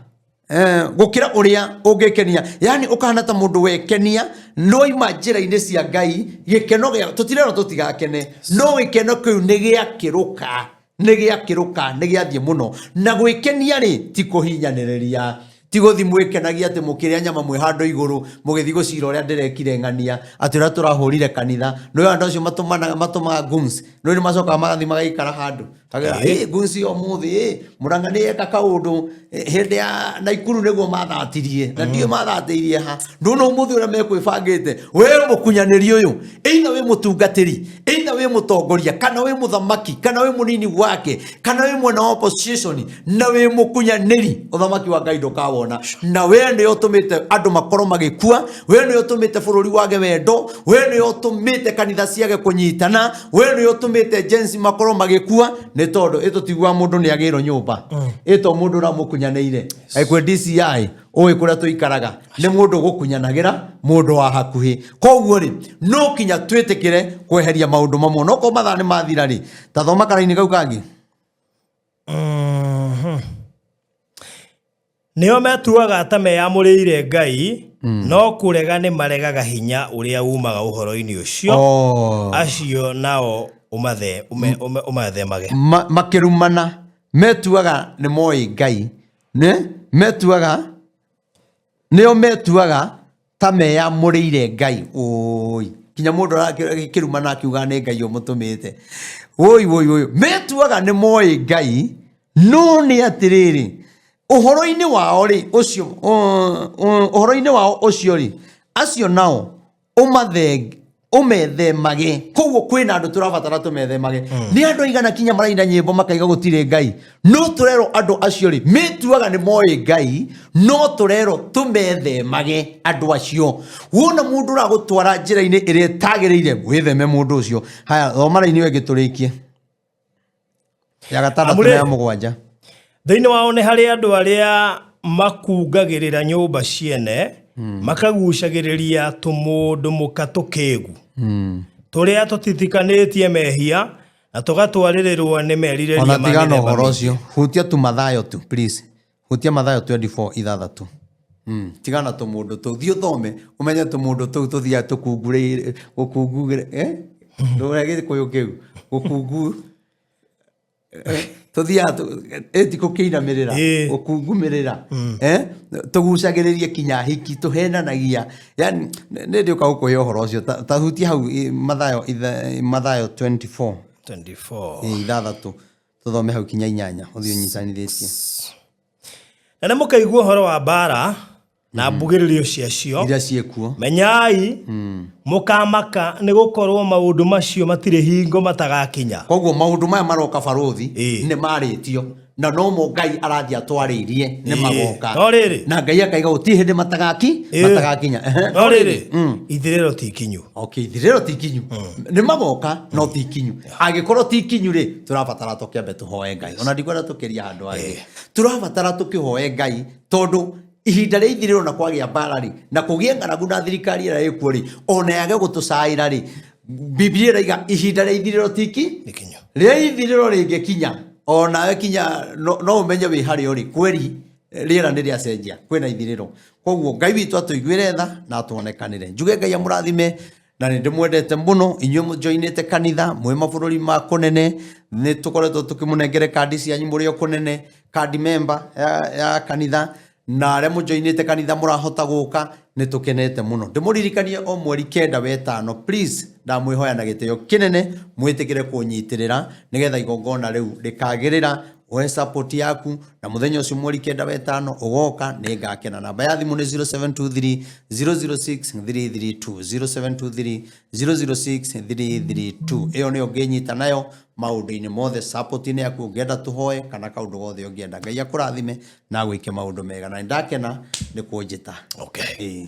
gũkĩra ũrĩa ũngĩkenia. Yani ũkahana ta mũndũ wekenia, no ima njĩra-inĩ cia Ngai, gĩkeno gĩa, tũtirerwo tũtigakene, no gĩkeno kĩu nĩ gĩakĩrũka, nĩ gĩakĩrũka, nĩ gĩathiĩ mũno. Na gwĩkenia rĩ, ti kũhinyanĩrĩria, ti gũthiĩ mwĩkenagia atĩ mũkĩrĩa nyama mwĩ handũ igũrũ, mũgĩthiĩ gũcira ũrĩa ndĩrekire ng'ania, atĩ ũrĩa tũrahũrire kanitha. Nĩ andũ acio matũmaga goons, nĩ nĩ macokaga magathiĩ magaikara handũ. Kagera, goons ĩyo ũmũthĩ, Mũrang'a nĩ eka kaũndũ, hĩndĩ ya Naikuru nĩguo mathatirie, na ndiũĩ mathatĩirie ha. Ndũna ũmũthĩ ũrĩa mekwĩbangĩte, we mũkunyanĩri ũyũ, either wĩ mũtungatĩri, either wĩ mũtongoria, kana wĩ mũthamaki, kana wĩ mũnini wake, kana wĩ mwena wa opposition, na wĩ mũkunyanĩri, ũthamaki wa Ngai ndũkawona. Na we nĩwe ũtũmĩte andũ makorwo magĩkua, we nĩwe ũtũmĩte bũrũri wage wendo, we nĩwe ũtũmĩte kanitha ciage kũnyitana, we nĩwe ũtũmĩte jensi makorwo magĩkua, nĩ tondũ ĩtũtiguaga mũndũ nĩ agĩrwo nyũmba, ĩto mũndũ ũramũkunyanĩire. Kwĩ DCI, ũĩ kũrĩa tũikaraga, nĩ mũndũ ũgũkunyanagĩra mũndũ wa hakuhĩ. Koguo rĩ, no kinya twĩtĩkĩre kweheria maũndũ mamwe. No korwo mathaa nĩ mathira rĩ, ta thoma karaini kau kangĩ. Nĩo metuaga ta meyamũrĩire Ngai, no kũrega nĩ maregaga hinya ũrĩa uumaga ũhoro-inĩ ũcio, acio nao ũmathemage. Makĩrumana, metuaga nĩ moĩ Ngai, nĩ metuaga, nĩo metuaga ta meyamũrĩire Ngai. Ũi, kinya mũndũ arakĩrumana akiuga nĩ Ngai ũmũtũmĩte. Ũi, ũi, ũi, metuaga nĩ moĩ Ngai, no nĩ atĩrĩrĩ, ũhoro-inĩ wao rĩ, ũcio, ũhoro-inĩ wao ũcio rĩ, acio nao ũmethemage. Koguo kwĩna andũ tũrabatara tũmethemage. Nĩ andũ aigana kinya maraina nyĩmbo makaiga gũtirĩ Ngai, no tũrerwo andũ acio rĩ, metuaga nĩ moĩ Ngai, no tũrerwo tũmethemage andũ acio. Wona mũndũ ũragũtwara njĩra-inĩ ĩrĩa ĩtagĩrĩire, wĩtheme mũndũ ũcio. Haya, thoma raini ĩyo ĩngĩ tũrĩkie, ya gatandatũ na ya mũgwanja. Thĩinĩ wao nĩ harĩ andũ arĩa makungagĩrĩra nyũmba ciene, makagucagĩrĩria tũmũndũ mũka tũkĩgu, tũrĩa tũtitikanĩtie mehia na tũgatwarĩrĩrwo nĩ merirĩria Ona ma tigana mĩthemba ũhoro mĩingĩ. ũcio, hutia tu Mathayo tu please, hutia Mathayo 24 ithathatũ. Tigana tũmũndũ tũu, thiĩ ũthome ũmenye tũmũndũ tũu tũthiaga tũkungurĩire, gũkungugĩra, ndũrĩa gĩkũyũ kĩu, gũkungu, tũthiaga ĩti gũkĩinamĩrĩra, gũkungumĩrĩra, tũgucagĩrĩrie kinya hiki, tũhenanagia. Yani nĩ ndĩũka gũkũhe ũhoro ũcio, ta hutia hau Mathayo, Mathayo 24. 24. Ithathatũ, tũthome hau kinya inyanya, ũthiĩ ũnyitanithĩtie. Na nĩ mũkaigua ũhoro wa mbaara na mbugĩrĩrio ciacio, iria ciĩkuo, menyai mũkamaka, nĩ gũkorwo maũndũ macio matirĩ hingo matagakinya. Koguo maũndũ maya maroka barũthi nĩ marĩtio. Na nomo Ngai arathiĩ atwarĩirie nĩ magoka. No rĩrĩ. Na Ngai akaiga gũtirĩ hĩndĩ matagaki matagakinya. Ehe. No rĩrĩ, ithirĩro ti ikinyu. Okay, ithirĩro ti ikinyu. Nĩ magoka no ti ikinyu. Angĩkorwo ti ikinyu rĩ, tũrabatara tũkĩambe tũhoe Ngai. Ona ndikwenda tũkĩria handũ hangĩ. Tũrabatara tũkĩhoe Ngai tondũ ihinda rĩa ithirĩro na kwagĩa mbara rĩ, na kũgĩe ng'aragu na thirikari ĩrĩa ĩkuo rĩ, ona yage gũtũcaĩra rĩ, Biblia ĩraiga ihinda rĩa ithirĩro tiki Ikinyu. Rĩa ithirĩro rĩngĩkinya, onawe kinya no ũmenye wĩ harĩa ũrĩ kweri rĩera nĩ rĩacenjia, kwĩna ithirĩro. Koguo Ngai witũ atũiguĩre tha na atuonekanĩre. Njuge Ngai amũrathime na nĩ ndĩmwendete mũno inyuĩ mũjoinĩte kanitha mwĩ mabũrũri ma kũnene. Nĩ tũkoretwo tũkĩmũnengere kandi cianyu mũrĩ o kũnene, kandi member ya kanitha, na arĩa mũjoinĩte kanitha mũrahota gũka, nĩ tũkenete mũno. Ndĩmũririkanie o mweri 9 wetano, please, ndamwĩhoya na gĩtĩo kĩnene mwĩtĩkĩre kũnyitĩrĩra nĩgetha igongona rĩu rĩkagĩrĩra. Ũhe support yaku na mũthenya ũcio mweri 9 wetano ũgoka, nĩ ngakena. Namba ya thimũ nĩ 0723 006 332, 0723 006 332. Ĩyo nĩyo ũngĩnyita nayo maũndũ-inĩ mothe, support-inĩ yaku, ũngĩenda tũhoe kana kaũndũ gothe ũngĩenda. Ngai akũrathime na gwĩke maũndũ mega, na nĩndakena nĩ kũnjĩta. Okay. Ĩĩ.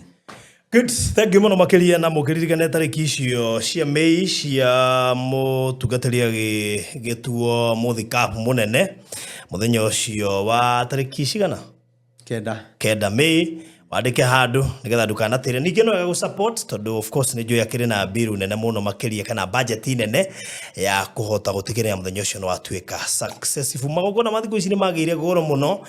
Good, thank you mũno makĩria, na mũkĩririkane tarĩki icio cia Mĩĩ cia mũtungatĩri agĩgĩtuo mũthikabu mũnene mũthenya ũcio wa tarĩki cigana? 9. 9 Mĩĩ, wandĩke handũ nĩgetha ndũkanatĩre. Ningĩ no wega gũ-support tondũ of course nĩ njũĩ akĩrĩ na mbiru nene mũno makĩria kana budget nene ya kũhota gũtigĩrĩra mũthenya ũcio nĩ watuĩka successful. Magongona ma thikũ ici nĩ magĩire goro mũno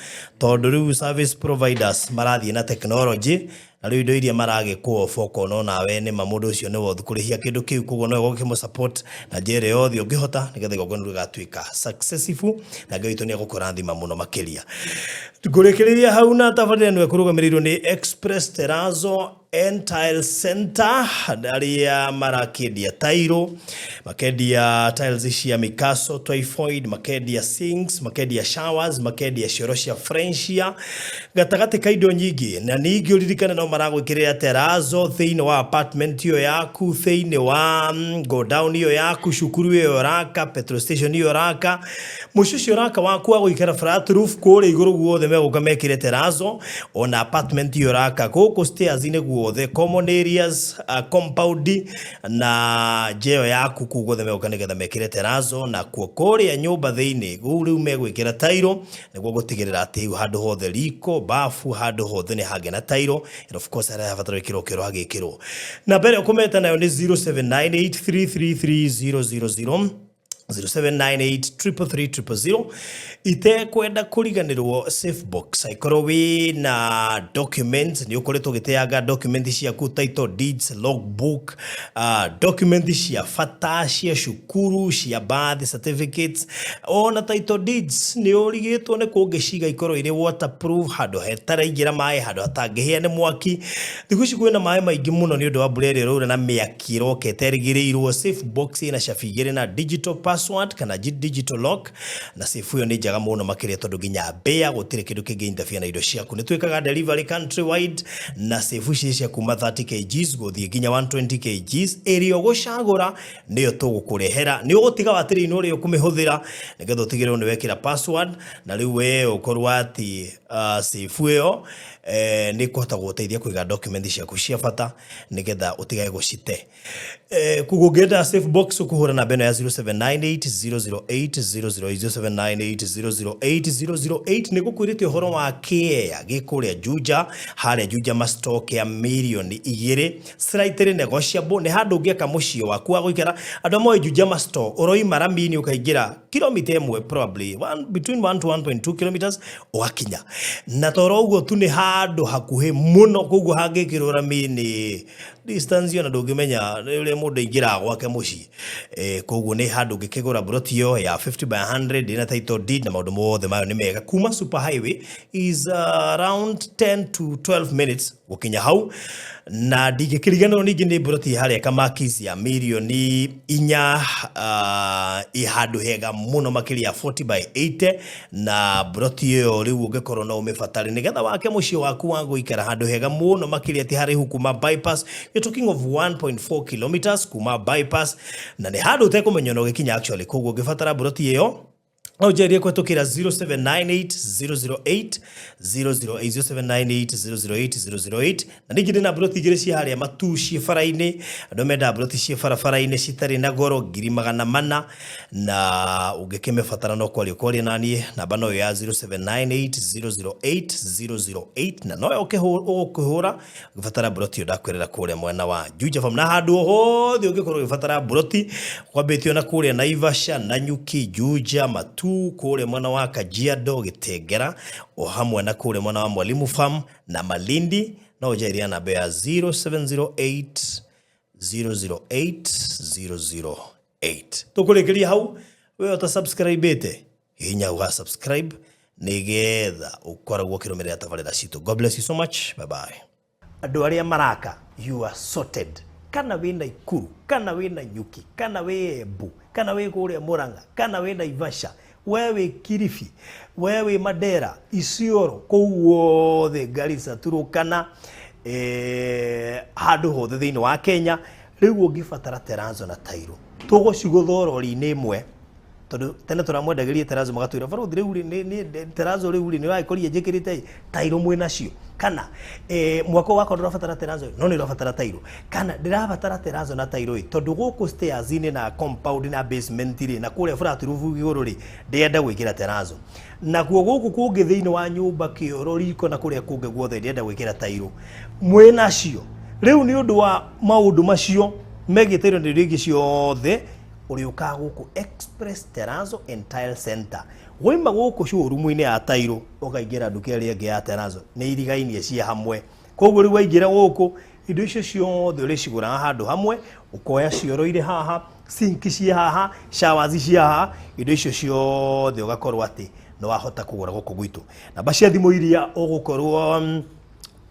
tondũ rĩu service providers marathiĩ na technology, na rĩu indo iria maragĩkwo ofa ũkona onawe nĩma mũndũ ũcio nĩ worth kũrĩhia kĩndũ kĩu. Koguo no wega ũkĩmũ support na njĩra ĩrĩa yothe ũngĩhota nĩgetha igongona rĩu rĩgatuĩka successful, na Ngai witũ nĩ egũkũrathima mũno makĩria. Ngũrĩkĩrĩria hau na tabarĩra ĩno ĩkũrũgamĩrĩirwo nĩ Express Terrazzo and Tile Center, arĩa marakĩendia tairo, makendia tiles cia Mikaso, Typhoid, makendia sinks, makendia showers, makendia cioro cia Frenchia, gatagatĩ ka indo nyingĩ. Na ningĩ ũririkane no maragwĩkĩrĩra terrazzo thĩinĩ wa apartment ĩyo yaku, thĩinĩ wa godown ĩyo yaku, cukuru ĩyo ũraka, petrol station ĩyo ũraka, mũciĩ ũcio ũraka waku wa gũikara, flat roof kũrĩa igũrũ guothe megũka mekĩre terrazzo, ona apartment ĩyo ũraka gũkũ stairs-inĩ guothe, common areas, compound na nja ĩyo yaku, kũu guothe megũka nĩgetha mekĩre terrazzo. Na kuo kũrĩa nyũmba thĩinĩ kũu rĩu megwĩkĩra tairo nĩguo gũtigĩrĩra atĩ rĩu handũ hothe, riko, bafu, handũ hothe nĩ hagĩa na tairo, and of course harĩa habatara gwĩkĩrwo kĩoro hagĩkĩrwo. Namba ĩrĩa ũkũmeta nayo nĩ 0798333000, 0798333000. Itekwenda kũriganĩrwo safe box, angĩkorwo wĩna documents, nĩ ũkoretwo ũgĩteanga document ciaku, title deeds, logbook, document cia bata cia cukuru, cia birth certificates, ona title deeds, nĩ ũrigĩtwo nĩ kũngĩciga ikorwo irĩ waterproof, handũ hetaraingĩra maĩ, handũ hatangĩhĩa nĩ mwaki. Thikũ ici kwĩna maĩ maingĩ mũno nĩ ũndũ wa mbura ĩrĩa ĩraura na mĩaki ĩroka ĩterĩgĩrĩirwo. Safe box ĩna cabi igĩrĩ na digital password kana digital lock, na safe ĩyo nĩ njega mũno makĩria tondũ nginya mbĩa gũtirĩ kĩndũ kĩngĩ interfere na indo ciaku. Nĩ twĩkaga delivery countrywide, na safe ici cia kuma 30 kgs gũthiĩ nginya 120 kgs, ĩrĩa ũgũcagũra nĩyo tũgũkũrehera. Nĩ ũgũtiga watĩrĩ-inĩ ũrĩa ũkũmĩhũthĩra nĩgetha ũtigĩrĩrwo nĩ wekĩra password, na rĩu we ũkorwo atĩ safe ĩyo nĩ ĩkũhota gũgũteithia kũiga document ciaku cia bata nĩgetha ũtigage gũcite. Koguo ũngĩenda safe box ũkũhũra namba ĩno ya 0798 008 008, 0798 008 008. Nĩ gũkwĩrĩte ũhoro wa kĩea gĩ kũrĩa Juja, harĩa Juja Mastock, ya mirioni 2, slightly negotiable. Nĩ handũ ũngĩaka mũciĩ waku wa gũikara. Andũ moĩ Juja Mastock, ũroima rami-inĩ ũkaingĩra kilomita 1, probably between 1 to 1.2 kilometers ũgakinya, na toro ũguo tu nĩ handũ hakuhĩ mũno. Koguo hangĩkĩrwo rami-inĩ, distance ona ndũngĩmenya ũrĩa mũndũ aingĩraga gwake mũciĩ. Koguo nĩ handũ ũngĩkĩgũra broti ĩyo ya 50 by 100 ĩna title deed na maũndũ mothe mayo nĩ mega. Kuma super highway is around 10 to 12 minutes gũkinya hau. Na ndingĩkĩriganĩrwo ningĩ nĩ broti harĩa Kamakis ya mirioni 4, ĩ handũ hega mũno makĩria, 40 by 80, na broti ĩyo rĩu ũngĩkorwo no ũmĩbatare nĩgetha wake mũciĩ waku wa gũikara handũ hega mũno makĩria, ti haraihu kuma bypass. You're talking of 1.4 kilometers kuma bypass, na nĩ handũ ũtekũmenya na ũgĩkinya actually. Koguo ũngĩbatara broti ĩyo No njarie kũhetũkĩra 0798 008 008, 0798 008 008. Na ningĩ ndĩna mburoti igĩrĩ cia harĩa Matuu ciĩ bara-inĩ. Andũ menda mburoti ciĩ barabara-inĩ citarĩ na goro, 400,000, na ũngĩkĩmĩbatara no kwaria ũkwaria naniĩ namba no ĩyo ya 0798 008 008, na noyo ũgũkĩhũra ũgĩbatara mburoti ĩyo ndakwĩrĩra kũrĩa mwena wa Juja Farm. Na handũ hothe ũngĩkorwo ũgĩbatara mburoti, kwambĩtio na kũrĩa Naivasha, Nanyuki, Juja, Matuu, kũrĩa mwena wa Kajiado, Gĩtengera, o hamwe na kũrĩa mwena wa Mwalimu Farm na Malindi, no ũnjarĩria namba ya 0708 008 008. Tũkũrĩkĩria hau. We ũta subscribe-ĩte, hihinya uga subscribe nĩgetha ũkoragwo ũkĩrũmĩrĩra tabarĩra citũ. God bless you so much. Bye bye. Andũ arĩa maraka, you are sorted. Kana wĩ Naikuru, kana wĩ Nanyuki, kana wĩ Embu, kana wĩ kũrĩa Murang'a, kana wĩ Naivasha, we wĩ Kilifi, we wĩ Mandera, Isiolo, kũu guothe, Garissa, Turukana, handũ hothe thĩinĩ wa Kenya, rĩu ũngĩbatara terrazzo na tairo, tũgũcigũtha rori-inĩ ĩmwe, tondũ tene tũramwendagĩria terrazzo magatwĩra barothi rĩu rĩ, terrazzo rĩu rĩ, nĩ ũragĩkorire njĩkĩrĩte tairo mwĩ nacio, kana mwako wakwa ndũrabatara terrazzo no nĩ ũrabatara tairo, kana ndĩrabatara terrazzo na tairo ĩ, tondũ gũkũ stairs-inĩ na compound na basement rĩ, na kũrĩa flat roof igũrũ rĩ, ndĩrenda gwĩkĩra terrazzo, nakuo gũkũ kũngĩ thĩinĩ wa nyũmba, kĩoro, riko na kũrĩa kũngĩ guothe ndĩrenda gwĩkĩra tairo, mwĩ nacio. Rĩu nĩ ũndũ wa maũndũ macio megiĩ tairo na indo ingĩ ciothe, ũrĩũkaga gũkũ Express Terrazzo and Tile Center. Waima gũkũ showroom-inĩ ya tairo, ũkaingĩra nduka ĩrĩa ĩngĩ ya terrazzo, nĩ irigainie ciĩ hamwe. Koguo rĩu waingĩra gũkũ, indo icio ciothe ũrĩcigũraga handũ hamwe, ũkoya cioro irĩ haha, sink ciĩ haha, showers ciĩ haha, indo icio ciothe ũgakorwo atĩ nĩ wahota kũgũra gũkũ gwitũ. Namba cia thimũ iria ũgũkorwo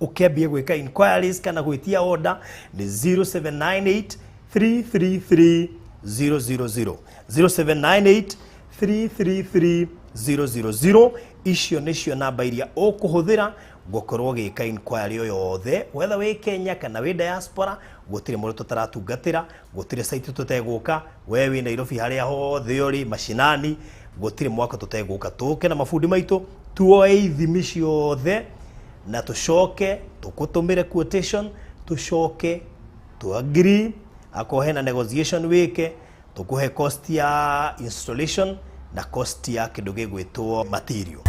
ũkĩambia gwĩka inquiries kana gwĩtia order nĩ 0798 333 000, 0798 333 000. Icio nĩcio namba iria ũkũhũthĩra gũkorwo ũgĩka inquiry o yothe, whether wĩ Kenya kana wĩ diaspora. Gũtirĩ mũndũ tũtaratungatĩra, gũtirĩ site tũtegũka. We wĩ Nairobi, harĩa hothe ũrĩ mashinani, gũtirĩ mwaka tũtegũka, tũke na mabundi maitũ, tuoe ithimi ciothe na tũcoke tũkũtũmĩre quotation, tũcoke tu agree. Akorwo hena negotiation wĩke, tũkũhe cost ya installation na cost ya kĩndũ gĩgwĩtwo material.